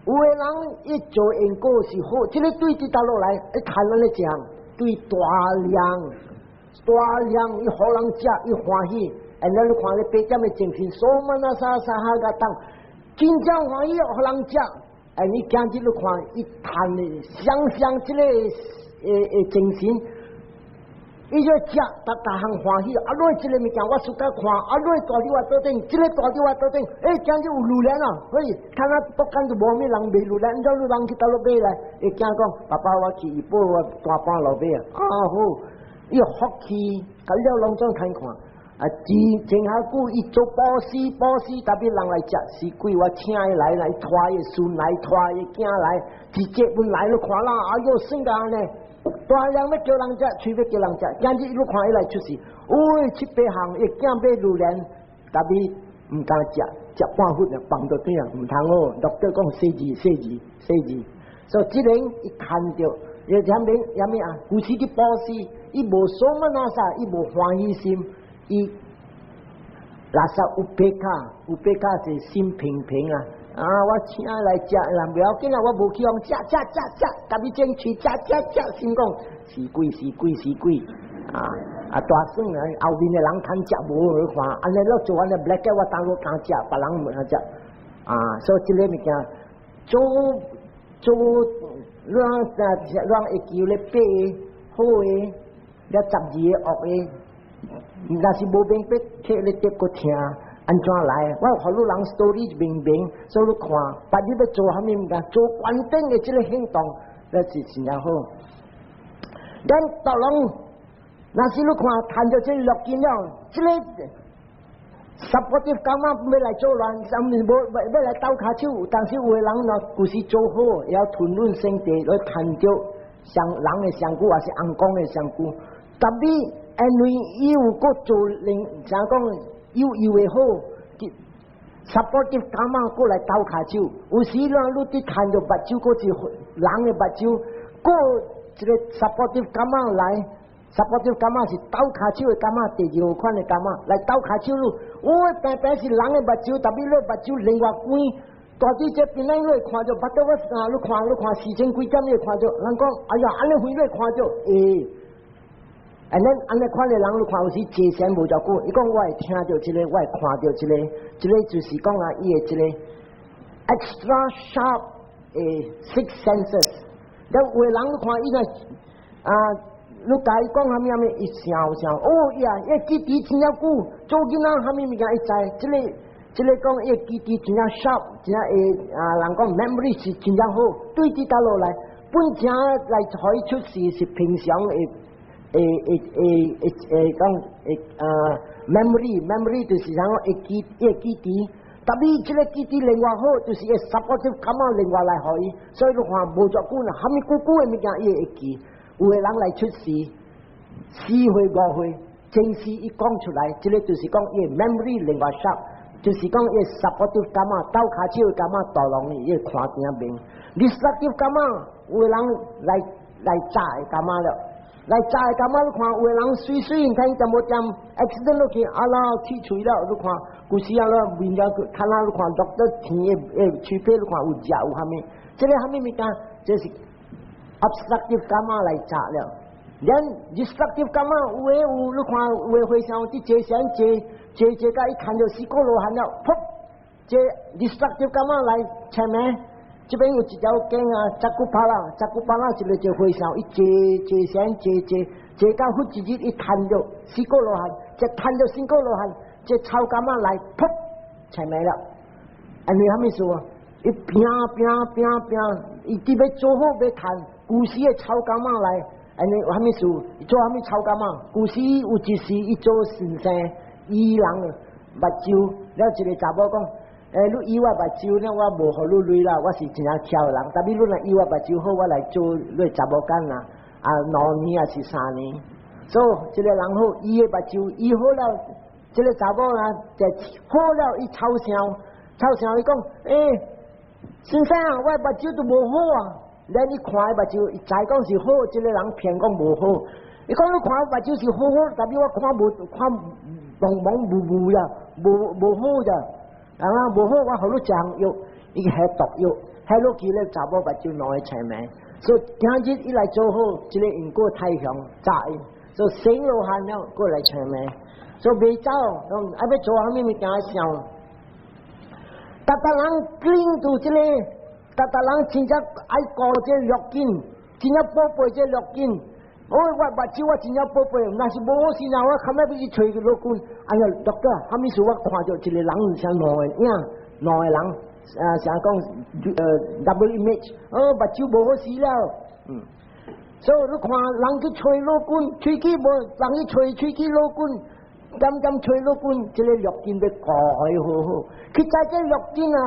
有的人伊做因果是好，這个對佇佗落來，伊趁按呢食，對大量大量，伊予人食，伊歡喜。啊，咱你看咧八點的精神，somanassa sahagatang，真正歡喜予人食。哎，你今日你看伊趁的，想想這个會會精神。伊就食，逐逐項歡喜。啊，你這个物件我 suka 看，啊，你蹛佇我桌頂，這个蹛佇我桌頂，欸，今日有榴蓮啊！嘿，看啊，北間就無啥物人賣榴蓮，怎你人去佗落買來？伊囝講，爸爸我去伊報我大半路買啊。啊好，伊福氣，甲了攏總看看。啊，之前下久伊做布施，布施特別人來食，是鬼我請伊來來帶伊孫來，帶伊囝來，直接本來你看啦，哎喲，算甲按呢。大量欲叫人食，喙欲叫人食，今日你看伊來出世，喂，七八項，伊囝買榴蓮，特別毋敢食，食半忽就放到頂啊，毋通哦。doctor 講細字細字細字，所以這個伊看著，伊啥物啥物啊？古時佇布施，伊無 somanassa，伊無歡喜心，伊垃圾 upekkha，upekkha 是心平平啊。啊！我請來食，人不要緊啦，我無去用食食食食，家己爭取食食食，心講死鬼死鬼死鬼啊！啊大算啊，後面的人通食無好看，按呢囉做按呢 black 我當我敢食，別人毋敢食啊！所以這个物件做做，咱咱會記咧八个好的，了12個惡的，若是無明白，摕咧得閣聽。按怎來？我予汝人 story 明明，所以你看，別日欲做啥物物件，做關頂的這个行動，那是真正好。咱逐人，若是你看，趁著這个六根了，這个 supportive karma 欲來做亂，啥物無欲來鬥跤手，但是有的人若舊時做好，會曉吞忍性地來趁著上人的身軀，抑是尪公的身軀，特別因為伊有閣做另，怎講？有有的好，supportive karma 過來鬥跤手，有時咱你佇趁著目睭，閣是人的目睭，閣一个 supportive karma 來，supportive karma 是鬥跤手的 karma，第二款的 karma 來鬥跤手你，我平平是人的目睭，特別你目睭另外關，蹛佇這邊咱你會看著，目睭我啊，你看你看四千幾點你會看著，人講哎呀，按呢遠你會看著，欸。按呢按呢款的人，你看有時坐禪無偌久，伊講我會聽著這个，我會看著這个，這个就是講啊，伊的這个 extra sharp 的 six senses。了有的人你看伊若啊，你共伊講啥物啥物，伊想想，哦呀，伊記憶真正久，做囡仔啥物物件伊知，這个這个講伊記憶真正 sharp，真正會啊，人講 memory 是真正好，對佇佗落來，本正來予伊出世是平常會會會會會會講會啊 memory，memory 就是啥會記會記憶。特別這個記憶另外好，就是會 supportive karma 另外來予伊，所以你看無偌久啦，蝦米久久的物件伊會記。有的人來出世，4歲5歲，前世伊講出來，這個就是講伊 memory 另外 sharp，就是講伊 supportive karma 鬥跤手 karma 大龍伊會看見明。destructive karma 有的人來來炸的 karma 了，來炸的 karma 你看有的人水水，你看伊淡薄點 accident 落去，啊啦起喙了，你看。有時啊，你面了看啦，你看 doctor 甜的誒，喙皮你看有食有蝦米？這個蝦米物件？這是 obstructive karma 來炸了。連 destructive karma 有的有，你看有的和尚佇坐禪坐坐坐甲伊看著四果羅漢了，噗！這 destructive karma 來前面，這邊有一條經啊，扎古帕拉，扎古帕拉一個一個和尚，伊坐坐禪坐坐坐到忽一日，伊看著四果羅漢，一看著四果羅漢。這臭 karma 來，噗，切沒了。按呢蝦米事啊？伊拼拼拼拼，伊佇欲做好欲趁，舊時的臭 karma 來，按呢蝦米事？做蝦米臭 karma？舊時有一時伊做先生醫人的目睭，了一個查某講：欸，你醫我目睭了，我無予你鐳啦，我是真正巧人。但是你若醫我目睭好，我來做你查某囝啦。啊，2年抑是3年？所以這個人好，醫的目睭醫好了。這個查某啊，就好了，伊嘲笑，嘲笑伊講，欸，先生啊，我目睭都無好啊！咱你看伊目睭，伊知講是好，這個人騙講無好。伊講你看我目睭是好好，但是我看無看蒙蒙霧霧呀，無無好咋？啊，無好，我予你食藥，伊下毒藥，下落去咧，查某目睭兩个青明。所以今日伊來做好，這個因果太強炸伊，所以生羅漢了過來青明。所以袂走，啊欲做啥物物件想，逐逐人 cling to 這個，逐逐人真正愛顧這個六根，真正寶貝這個六根。我我目睭我真正寶貝，若是無好時陣，我較欲去揣老君。哎呀，doctor，啥物事我看著一個人像兩個影，兩個人，啊，成講double image，哦，目睭無好勢了，嗯。所以你看人去揣老君，喙齒無，人去揣喙齒老君。點點揣老君，這個六根欲顧予好好。去在這六根啊，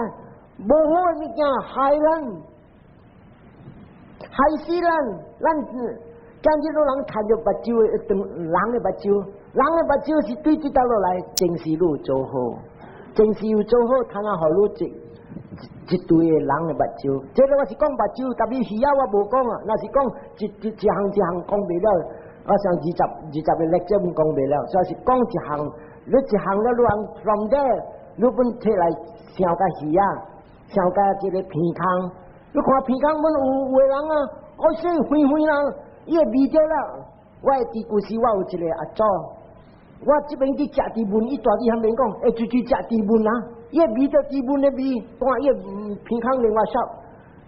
無好的物件害咱，害死咱。咱今日有人看著目睭的，人的目睭，人的目睭是對這倒落來，前世你有做好，前世有做好，通啊予你一一對的人的目睭。這個我是講目睭，特別魚仔我無講啊。若是講一一一項一項講袂了。我想20、20個 lecture 講袂了，所以是講一項，你一項了，你往 from there，你本摕來想共魚仔，想共這個鼻空，你看鼻空阮有有的人啊，哦說灰灰啦，伊會味著了。我會記舊時我有一個阿祖，我這邊去食豬文，伊蹛佇遐邊講，會出去食豬文啊，伊會味著豬文的味，看伊鼻空另外 sharp，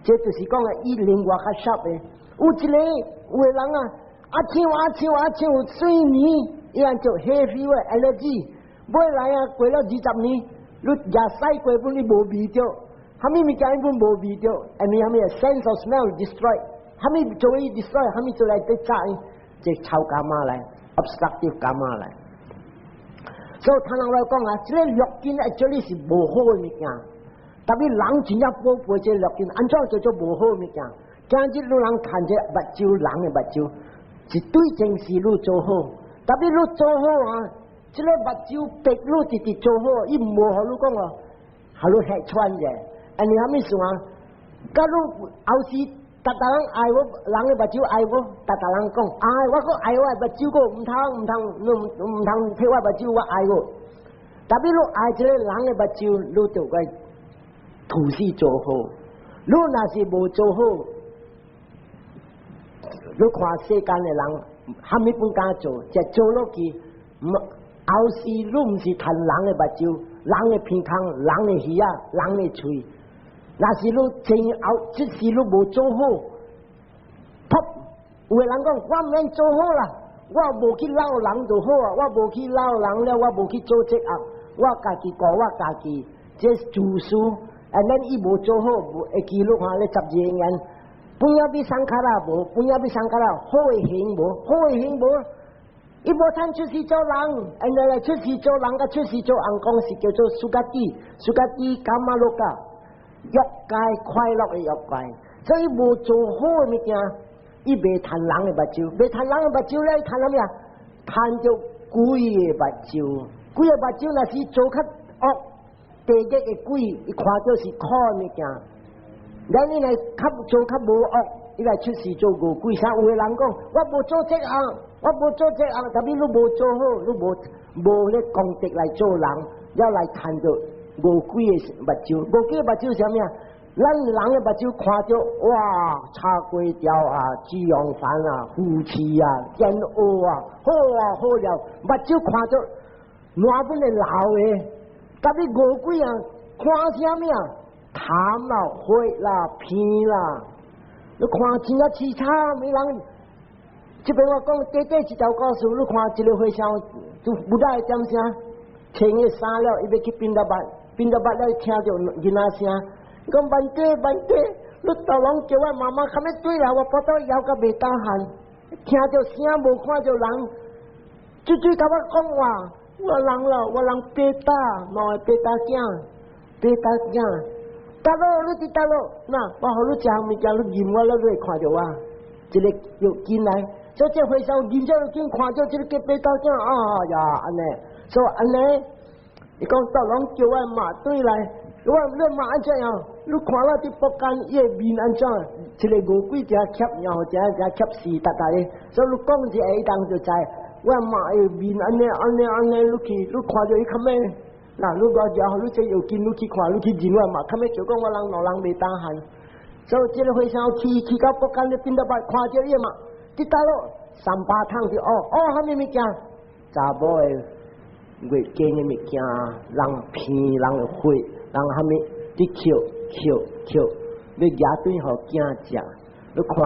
這就是講的伊另外較 sharp 的。有一個有的人啊。啊唱啊唱啊唱，水泥伊按做 hay fever allergy，尾來啊過了20年，你食屎過本你無味著，蝦米物件伊本無味著，因為蝦米 sense of smell destroy，蝦米做伊 destroy，蝦米做來得炸伊，這臭 karma 來，obstructive karma 來。所以唐人來講啊，這個六根 actually 是無好的物件，特別人真正寶貝這個六根，按怎叫做無好的物件？今日你人看這目睭，人的目睭。是對前世你做好，特別你做好啊，這個目睭逼你直直做好，伊無予你講哦，予你嚇穿者。按呢蝦米事啊？假如後時逐逐人愛我，人的目睭愛我，逐逐人講愛我，閣愛我的目睭，閣毋通毋通，你毋毋通摕我目睭，我愛我。特別你愛這個人的目睭，你就該吐死做好。你若是無做好，你看世間的人，蝦米本敢做，就做落去，後世你毋是趁人的目睭，人的鼻孔，人的耳仔，人的喙。若是你前後，這時你無做好，噗！有的人講我毋免做好啦，我無去鬧人就好啊，我無去鬧人了，我無去做這惡，我家己顧我家己，這自私，啊，咱伊無做好，會記錄下咧十二因緣。puññabhi saṅkhāra 無，puññabhi saṅkhāra 好的行無，好的行無，伊無通出世做人，因為出世做人佮出世做尪公是叫做 sugati，sugati kāmaloka，欲界快樂的欲界，所以無做好的物件，伊袂趁人的目睭，袂趁人的目睭咧，趁啥物啊？趁著鬼的目睭，鬼的目睭若是做較惡，地獄的鬼，伊看著是苦的物件。咱你來較做較無惡，伊來出世做餓鬼。啥有的人講，我無做這項，我無做這項，但是你無做好，你無咧功德來做人，要來趁著餓鬼的目睭。餓鬼的目睭是啥物啊？咱人的目睭看著哇，炒粿條啊，豬羊飯啊，魚翅啊，煎鵝啊，好啊好料，目睭看著滿本會流的。但是餓鬼啊，看啥物啊？痰啦、血啦、鼻啦，你看真正淒慘，伊人這邊我講短短一條故事，你看一個和尚就不愛點聲，穿個衫了，伊欲去擯達巴，擯達巴了，聽著囡仔聲，講 Bhante Bhante，你逐攏叫我媽媽較欲對來，我腹肚枵甲袂當喊，聽著聲無看著人，追追共我講話，我人了，我人爬大，兩個爬大囝，爬大囝。大佬，你佇佗落？那我予你食項物件，你認我了，你會看著我。這個藥進來，所以這和尚認咗藥看著這個叫爬大囝，啊呀，按呢，所以按呢，伊講逐攏叫我媽對來，我你媽按怎樣？你看我佇北間，伊的面按怎？一個餓鬼正怯然後正正怯死達達的，所以你講一下，伊當就知。我媽的面按呢按呢按呢，你去你看著伊較咩？嗱，你我然後你這藥金，你去看，你去認我嘛，較尾就講我人老人袂當喊，所以這個和尚去去到北間咧，擯達巴看著伊嘛，佇佗落三巴桶就哦哦，啥物物件？查某的月經的物件，人鼻人的血，人啥物？佇抾抾抾，欲攑轉予囝食，你看，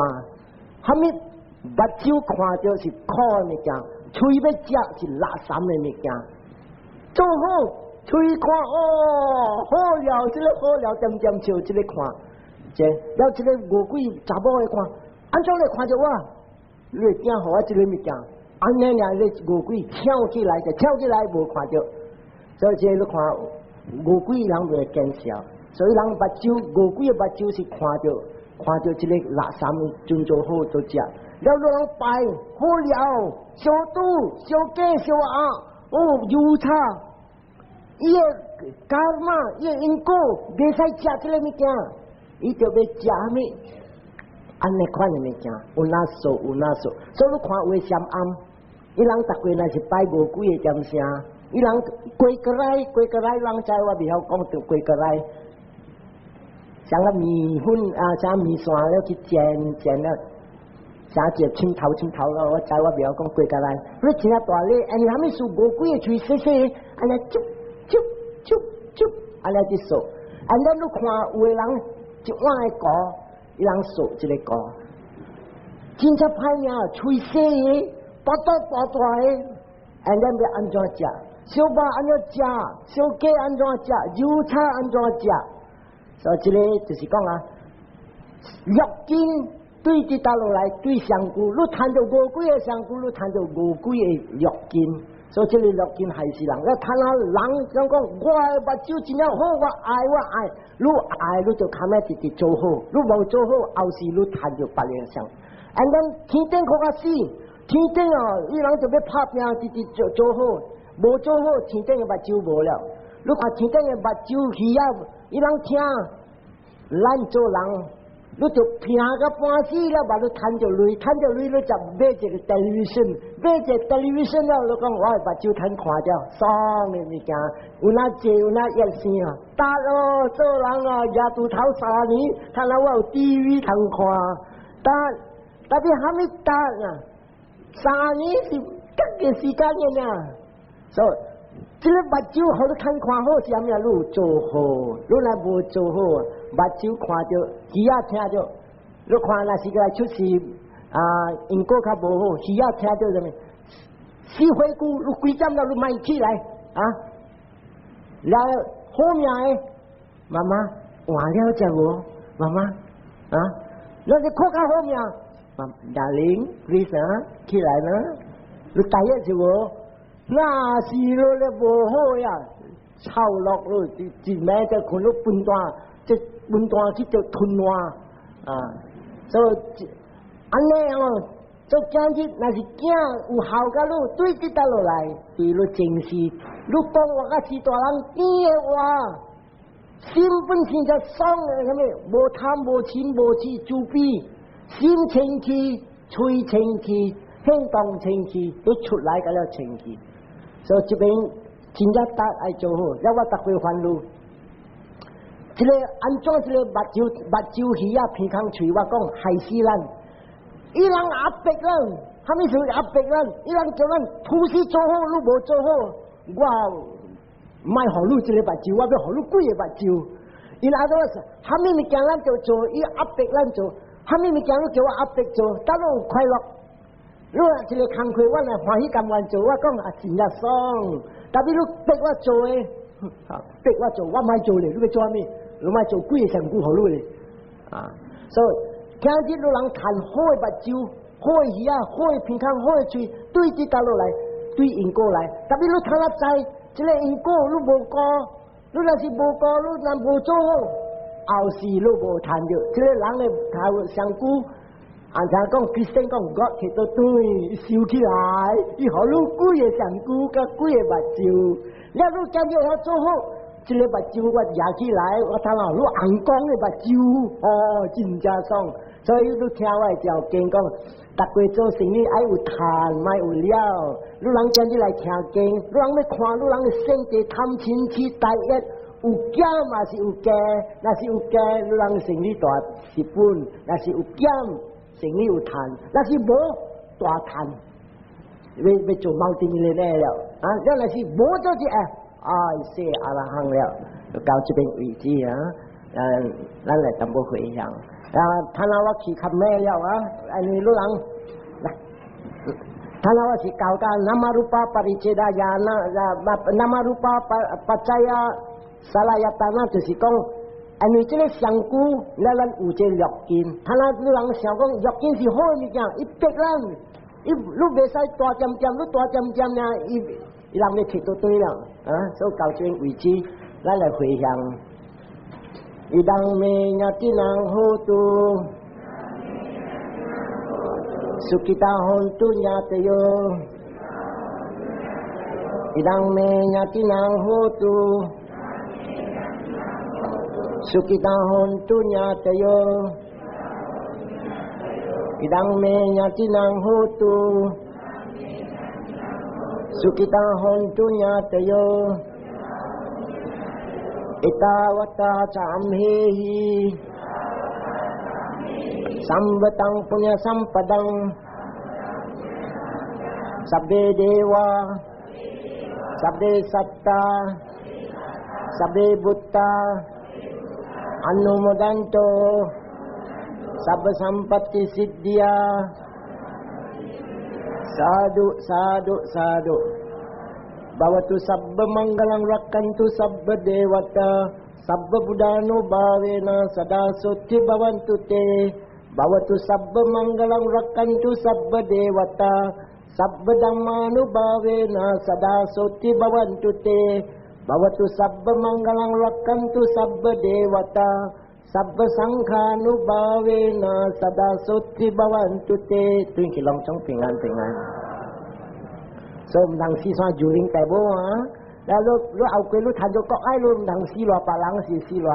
啥物目睭看著是苦的物件，喙欲食是垃圾的物件，做好。喙看哦，好了，這個好了，點點笑，這個看，這了這個餓鬼查某的看，按怎來看著我？你會驚予我這個物件，按呢爾你餓鬼跳起來就跳起來無看著，所以這你看餓鬼人就會見笑，所以人目睭餓鬼的目睭是看著看著這個垃圾真做好做食，了你人拜好了，燒豬燒雞燒鴨，哦油炒。伊的 karma，伊的因果，袂使食這個物件，伊就欲食啥物？按呢款的物件，有哪素有哪素，所以你看有的禪庵，伊人逐過若是拜餓鬼的點聲，伊人過過來過過來，人知我袂曉講著過過來，像個麵粉啊，像麵線了去煎煎了，啥只青頭青頭咯，我知我袂曉講過過來，你真正大力，因為啥物事餓鬼的喙細細，按呢啾啾啾啾，按呢去掃，按呢你看有的人一碗的糊，伊人掃一個糊，真正歹命，喙細的，腹肚大大的，按呢欲按怎食？燒肉按怎食？燒雞按怎食？油炒按怎食？所以這個就是講啊，欲境對佇佗落來對上句，你趁著餓鬼的上句，你趁著餓鬼的欲境，所以這個欲境害死人。你趁啊人講講，我的目睭真正好，我愛我愛，你愛你就較欲直直做好，你無做好，後世你趁著別人上。And then 天頂閣較死，天頂哦，伊人就欲拍拚，直直做做好，無做好，天頂的目睭無了。你看天頂的目睭魚仔，伊人聽，咱做人，你就拚個半死了，嘛你趁著鐳，趁著鐳，你就買一個 television，買一個 television 了，你講我的目睭通看著，爽的物件，有哪濟有哪熱線啊？得哦，做人啊，舉豬頭三年，睇下我有 TV 通看，但特別蝦米得啊？三年是這個時間的呢，所以這個目睭予你看看好是啥物啊？你有做好，你若無做好，目睭看著，耳仔聽著，你看若是來出事啊，因果較無好，耳仔聽著啥物？死火久，你幾點了？你莫起來啊！然後好命的媽媽換了食無？媽媽啊，你是看較好命，Darling, please 啊，起來啦，你第一是無，那是你咧無好呀，臭落你一暝就困到笨蛋，這笨蛋去就吞爛啊，所以按呢哦。做今日若是囝有孝甲你，對這搭落來，對你正視，你講話甲是大人甜的話，心本身就爽的，啥物？無貪無嗔無痴慈悲，心清氣，喙清氣，行動清氣，都出來個了清氣。所以這邊真正大愛做好，了我逐回煩惱。這個按怎這個目睭目睭魚仔鼻孔喙，我講害死咱。伊人壓迫咱，啥物事壓迫咱？伊人叫咱布施做好，你無做好，我莫予你這個目睭，我欲予你幾个目睭。伊阿說啥物物件咱就做，伊壓迫咱做，啥物物件你叫我壓迫做，等我有快樂。你若一個工課，我若歡喜甘願做，我講啊真正爽。特別你逼我做的，逼我做，我莫做咧，你欲做啥物？你莫做幾个身軀予你咧，啊，所以。今日你人趁好的目睭，好的耳仔，好的鼻孔，好的喙，對這搭落來，對因果來。特別你趁得知，這個因果你無顧，你若是無顧，你若無做好，後世你無趁著。這個人的頭上古，按聽講，Christian 講我摕到對，收起來，伊予你幾个身軀，佮幾个目睭，了你今日曉做好。這個目睭我舉起來，我睇下你紅光的目睭，哦，真正爽。所以你聽我的條件講，逐個做生意愛有趁，莫有了。你人今日來聽經，你人欲看，你人的性格貪嗔痴大欲有減嘛是有加，若是有加，你人生意大蝕本；若是有減，生意有趁；若是無大趁，欲欲做 multi-millionaire 了。啊，你若是無做這個，哎，說阿羅漢了，就到這邊為止啊。嗯，咱來淡薄回向。啊，睇下我去較尾了啊，因為你人，來，睇下我是教到 nama rupa pariccheda ñana，nama rupa paccaya salayatana，就是講，因為這個上古，咱咱有這個六根，睇下你人想講六根是好的物件，伊逼咱，伊你袂使大點點，你大點點呢，伊伊人欲摕倒對了，啊，所以到這為止，咱來回向。Idaṃ me ñātinam hotu sukhitā hontu ñātayo Idaṃ me ñātinam hotu sukhitā hontu ñātayo Idaṃ me ñātinam hotu sukhitā hontu ñātayo Ettāvatā ca amhehi Sambhataṃ puñña sampadaṃ Sabbe devā Sabbe sattā Sabbe bhūtā Anumodantu Sabba sampatti siddhiyā Sadhu sadhu sadhu Bhavatu sabba maṅgalaṃ rakkhantu sabba devatā sabba buddhānubhāvena sadā sotti bhavantu te Bhavatu sabba maṅgalaṃ rakkhantu sabba devatā sabba dhammānubhāvena sadā sotti bhavantu te Bhavatu sabba maṅgalaṃ rakkhantu sabba devatā sabba saṅkhānubhāvena sadā sotti bhavantu te 對起攏總平安平安。所以毋通死山就靈大母啊！然後你你後過你趁著國愛，你毋通死偌別人是死偌。